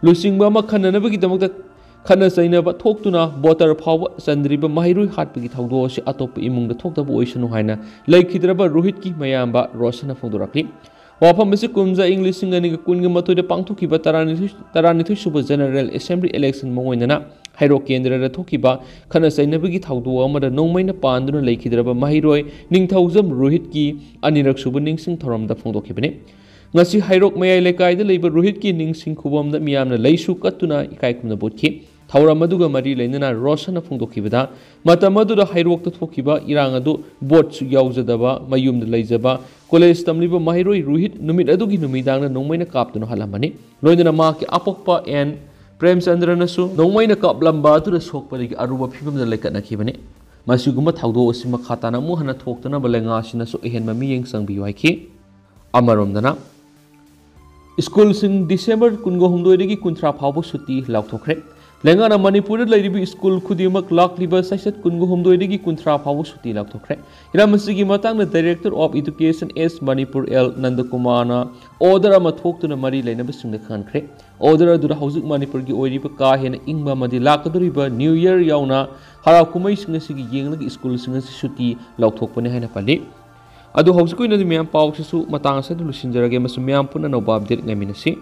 ꯂꯨꯆꯤꯡꯕ ꯑꯃ ꯈꯟꯅꯅꯕꯒꯤꯗꯃꯛꯇ ꯈꯠꯅ ꯆꯩꯅꯕ ꯊꯣꯛꯇꯨꯅ ꯚꯣꯇꯔ ꯐꯥꯎꯕ ꯆꯟꯗ꯭ꯔꯤꯕ ꯃꯍꯩꯔꯣꯏ ꯍꯥꯠꯄꯒꯤ ꯊꯧꯗꯣꯛ ꯑꯁꯤ ꯑꯇꯣꯞꯄ ꯏꯃꯨꯡꯗ ꯊꯣꯛꯇꯕ ꯑꯣꯏꯁꯅꯨ ꯍꯥꯏꯅ ꯂꯩꯈꯤꯗ꯭ꯔꯕ ꯔꯣꯍꯤꯠꯀꯤ ꯃꯌꯥꯝꯕ ꯔꯣꯁꯟꯅ ꯐꯣꯡꯗꯣꯔꯛꯂꯤ꯫ ꯋꯥꯐꯝ ꯑꯁꯤ ꯀꯨꯝꯖꯥ ꯏꯪ ꯂꯤꯁꯤꯡ ꯑꯅꯤꯒ ꯀꯨꯟꯒ ꯃꯥꯊꯣꯏꯗ ꯄꯥꯡꯊꯣꯛꯈꯤꯕ ꯇꯔꯥꯅꯤꯊꯣꯏ, ꯇꯔꯥꯅꯤꯊꯣꯏ ꯁꯨꯕ ꯖꯦꯅꯔꯦꯜ ꯑꯦꯁꯦꯝꯕ꯭ꯂꯤ ꯏꯂꯦꯛꯁꯟ ꯃꯥꯡꯑꯣꯏꯅꯅ ꯍꯩꯔꯣꯛ ꯀꯦꯟꯗ꯭ꯔꯗ ꯊꯣꯛꯈꯤꯕ ꯈꯠꯅ ꯆꯩꯅꯕꯒꯤ ꯊꯧꯗꯣꯛ ꯑꯃꯗ ꯅꯣꯡꯃꯩꯅ ꯄꯥꯟꯗꯨꯅ ꯂꯩꯈꯤꯗ꯭ꯔꯕ ꯃꯍꯩꯔꯣꯏ ꯅꯤꯡꯊꯧꯖꯝ ꯔꯣꯍꯤꯠꯀꯤ ꯑꯅꯤꯔꯛꯁꯨꯕ ꯅꯤꯡꯁꯤꯡ ꯊꯧꯔꯝꯗ ꯐꯣꯡꯗꯣꯛꯈꯤꯕꯅꯤ꯫ ꯉꯁꯤ ꯍꯩꯔꯣꯛ ꯃꯌꯥꯏ ꯂꯩꯀꯥꯏꯗ ꯂꯩꯕ ꯔꯣꯍꯤꯠꯀꯤ ꯅꯤꯡꯁꯤꯡ ꯈꯨꯕꯝꯗ ꯃꯤꯌꯥꯝꯅ ꯂꯩꯁꯨ ꯀꯠꯇꯨꯅ ꯏꯀꯥꯏ ꯈꯨꯝꯅꯕ ꯎꯠꯈꯤ꯫ ꯊꯧꯔꯝ ꯑꯗꯨꯒ ꯃꯔꯤ ꯂꯩꯅꯅ ꯔꯣꯁꯟꯅ ꯐꯣꯡꯗꯣꯛꯈꯤꯕꯗ, ꯃꯇꯝ ꯑꯗꯨꯗ ꯍꯩꯔꯣꯛꯇ ꯊꯣꯛꯈꯤꯕ ꯏꯔꯥꯡ ꯑꯗꯨ ꯚꯣꯠꯁꯨ ꯌꯥꯎꯖꯗꯕ, ꯃꯌꯨꯝꯗ ꯂꯩꯖꯕ ꯀꯣꯂꯦꯖ ꯇꯝꯂꯤꯕ ꯃꯍꯩꯔꯣꯏ ꯔꯣꯍꯤꯠ ꯅꯨꯃꯤꯠ ꯑꯗꯨꯒꯤ ꯅꯨꯃꯤꯗꯥꯡꯗ ꯅꯣꯡꯃꯩꯅ ꯀꯥꯞꯇꯨꯅ ꯍꯥꯠꯂꯝꯕꯅꯤ꯫ ꯂꯣꯏꯅꯅ ꯃꯍꯥꯛꯀꯤ ꯑꯄꯣꯛꯄ ꯑꯦꯟ ꯄ꯭ꯔꯦꯝꯆꯟꯗ꯭ꯔꯅꯁꯨ ꯅꯣꯡꯃꯩꯅ ꯀꯥꯞꯂꯝꯕ ꯑꯗꯨꯗ ꯁꯣꯛꯄꯗꯒꯤ ꯑꯔꯨꯕ ꯐꯤꯕꯝꯗ ꯂꯩꯈꯠꯅꯈꯤꯕꯅꯤ꯫ ꯃꯁꯤꯒꯨꯝꯕ ꯊꯧꯗꯣꯛ ꯑꯁꯤ ꯃꯈꯥ ꯇꯥꯅ ꯑꯃꯨꯛ ꯍꯟꯅ ꯊꯣꯛꯇꯅꯕ ꯂꯩꯉꯥꯛꯁꯤꯅꯁꯨ ꯑꯍꯦꯟꯕ ꯃꯤꯠꯌꯦꯡ ꯆꯪꯕꯤꯌꯨ ꯍꯥꯏꯈꯤ꯫ ꯑꯃꯔꯣꯝꯗꯅ, ꯁ꯭ꯀꯨꯜꯁꯤꯡ ꯗꯤꯁꯦꯝꯕꯔ ꯀꯨꯟꯒ ꯍꯨꯝꯗꯣꯏꯗꯒꯤ ꯀꯨꯟꯊ꯭ꯔꯥ ꯐꯥꯎꯕ ꯁꯨꯇꯤ ꯂꯥꯎꯊꯣꯛꯈ꯭ꯔꯦ꯫ ꯂꯩꯉꯥꯛꯅ ꯃꯅꯤꯄꯨꯔꯗ ꯂꯩꯔꯤꯕ ꯁ꯭ꯀꯨꯜ ꯈꯨꯗꯤꯡꯃꯛ ꯂꯥꯛꯂꯤꯕ ꯆꯩꯆꯠ ꯀꯨꯟꯒ ꯍꯨꯝꯗꯣꯏꯗꯒꯤ ꯀꯨꯟꯊ꯭ꯔꯥ ꯐꯥꯎꯕ ꯁꯨꯇꯤ ꯂꯥꯎꯊꯣꯛꯈ꯭ꯔꯦ꯫ ꯍꯤꯔꯝ ꯑꯁꯤꯒꯤ ꯃꯇꯥꯡꯗ Director of Education S Manipur L ꯅꯟꯗꯀꯨꯃꯥꯔꯅ order ꯑꯃ ꯊꯣꯛꯇꯨꯅ ꯃꯔꯤ ꯂꯩꯅꯕꯁꯤꯡꯗ ꯈꯪꯍꯟꯈ꯭ꯔꯦ꯫ Order ꯑꯗꯨꯗ ꯍꯧꯖꯤꯛ ꯃꯅꯤꯄꯨꯔꯒꯤ ꯑꯣꯏꯔꯤꯕ ꯀꯥ ꯍꯦꯟꯅ ꯏꯪꯕ ꯑꯃꯗꯤ ꯂꯥꯛꯀꯗꯧꯔꯤꯕ New Year ꯌꯥꯎꯅ ꯍꯔꯥꯎ ꯀꯨꯝꯍꯩꯁꯤꯡ ꯑꯁꯤꯒꯤ ꯌꯦꯡꯂꯒ ꯁ꯭ꯀꯨꯜꯁꯤꯡ ꯑꯁꯤ ꯁꯨꯇꯤ ꯂꯥꯎꯊꯣꯛꯄꯅꯤ ꯍꯥꯏꯅ ꯄꯜꯂꯤ꯫ ꯑꯗꯨ ꯍꯧꯖꯤꯛ ꯑꯣꯏꯅꯗꯤ ꯃꯌꯥꯝ ꯄꯥꯎꯁꯤꯁꯨ ꯃꯇꯥꯡ ꯑꯁꯤꯗ ꯂꯣꯏꯁꯤꯟꯖꯔꯒꯦ ꯑꯃꯁꯨꯡ ꯃꯌꯥꯝ ꯄꯨꯟꯅ ꯑꯅꯧꯕ update ꯉꯥꯏꯃꯤꯟꯅꯁꯤ꯫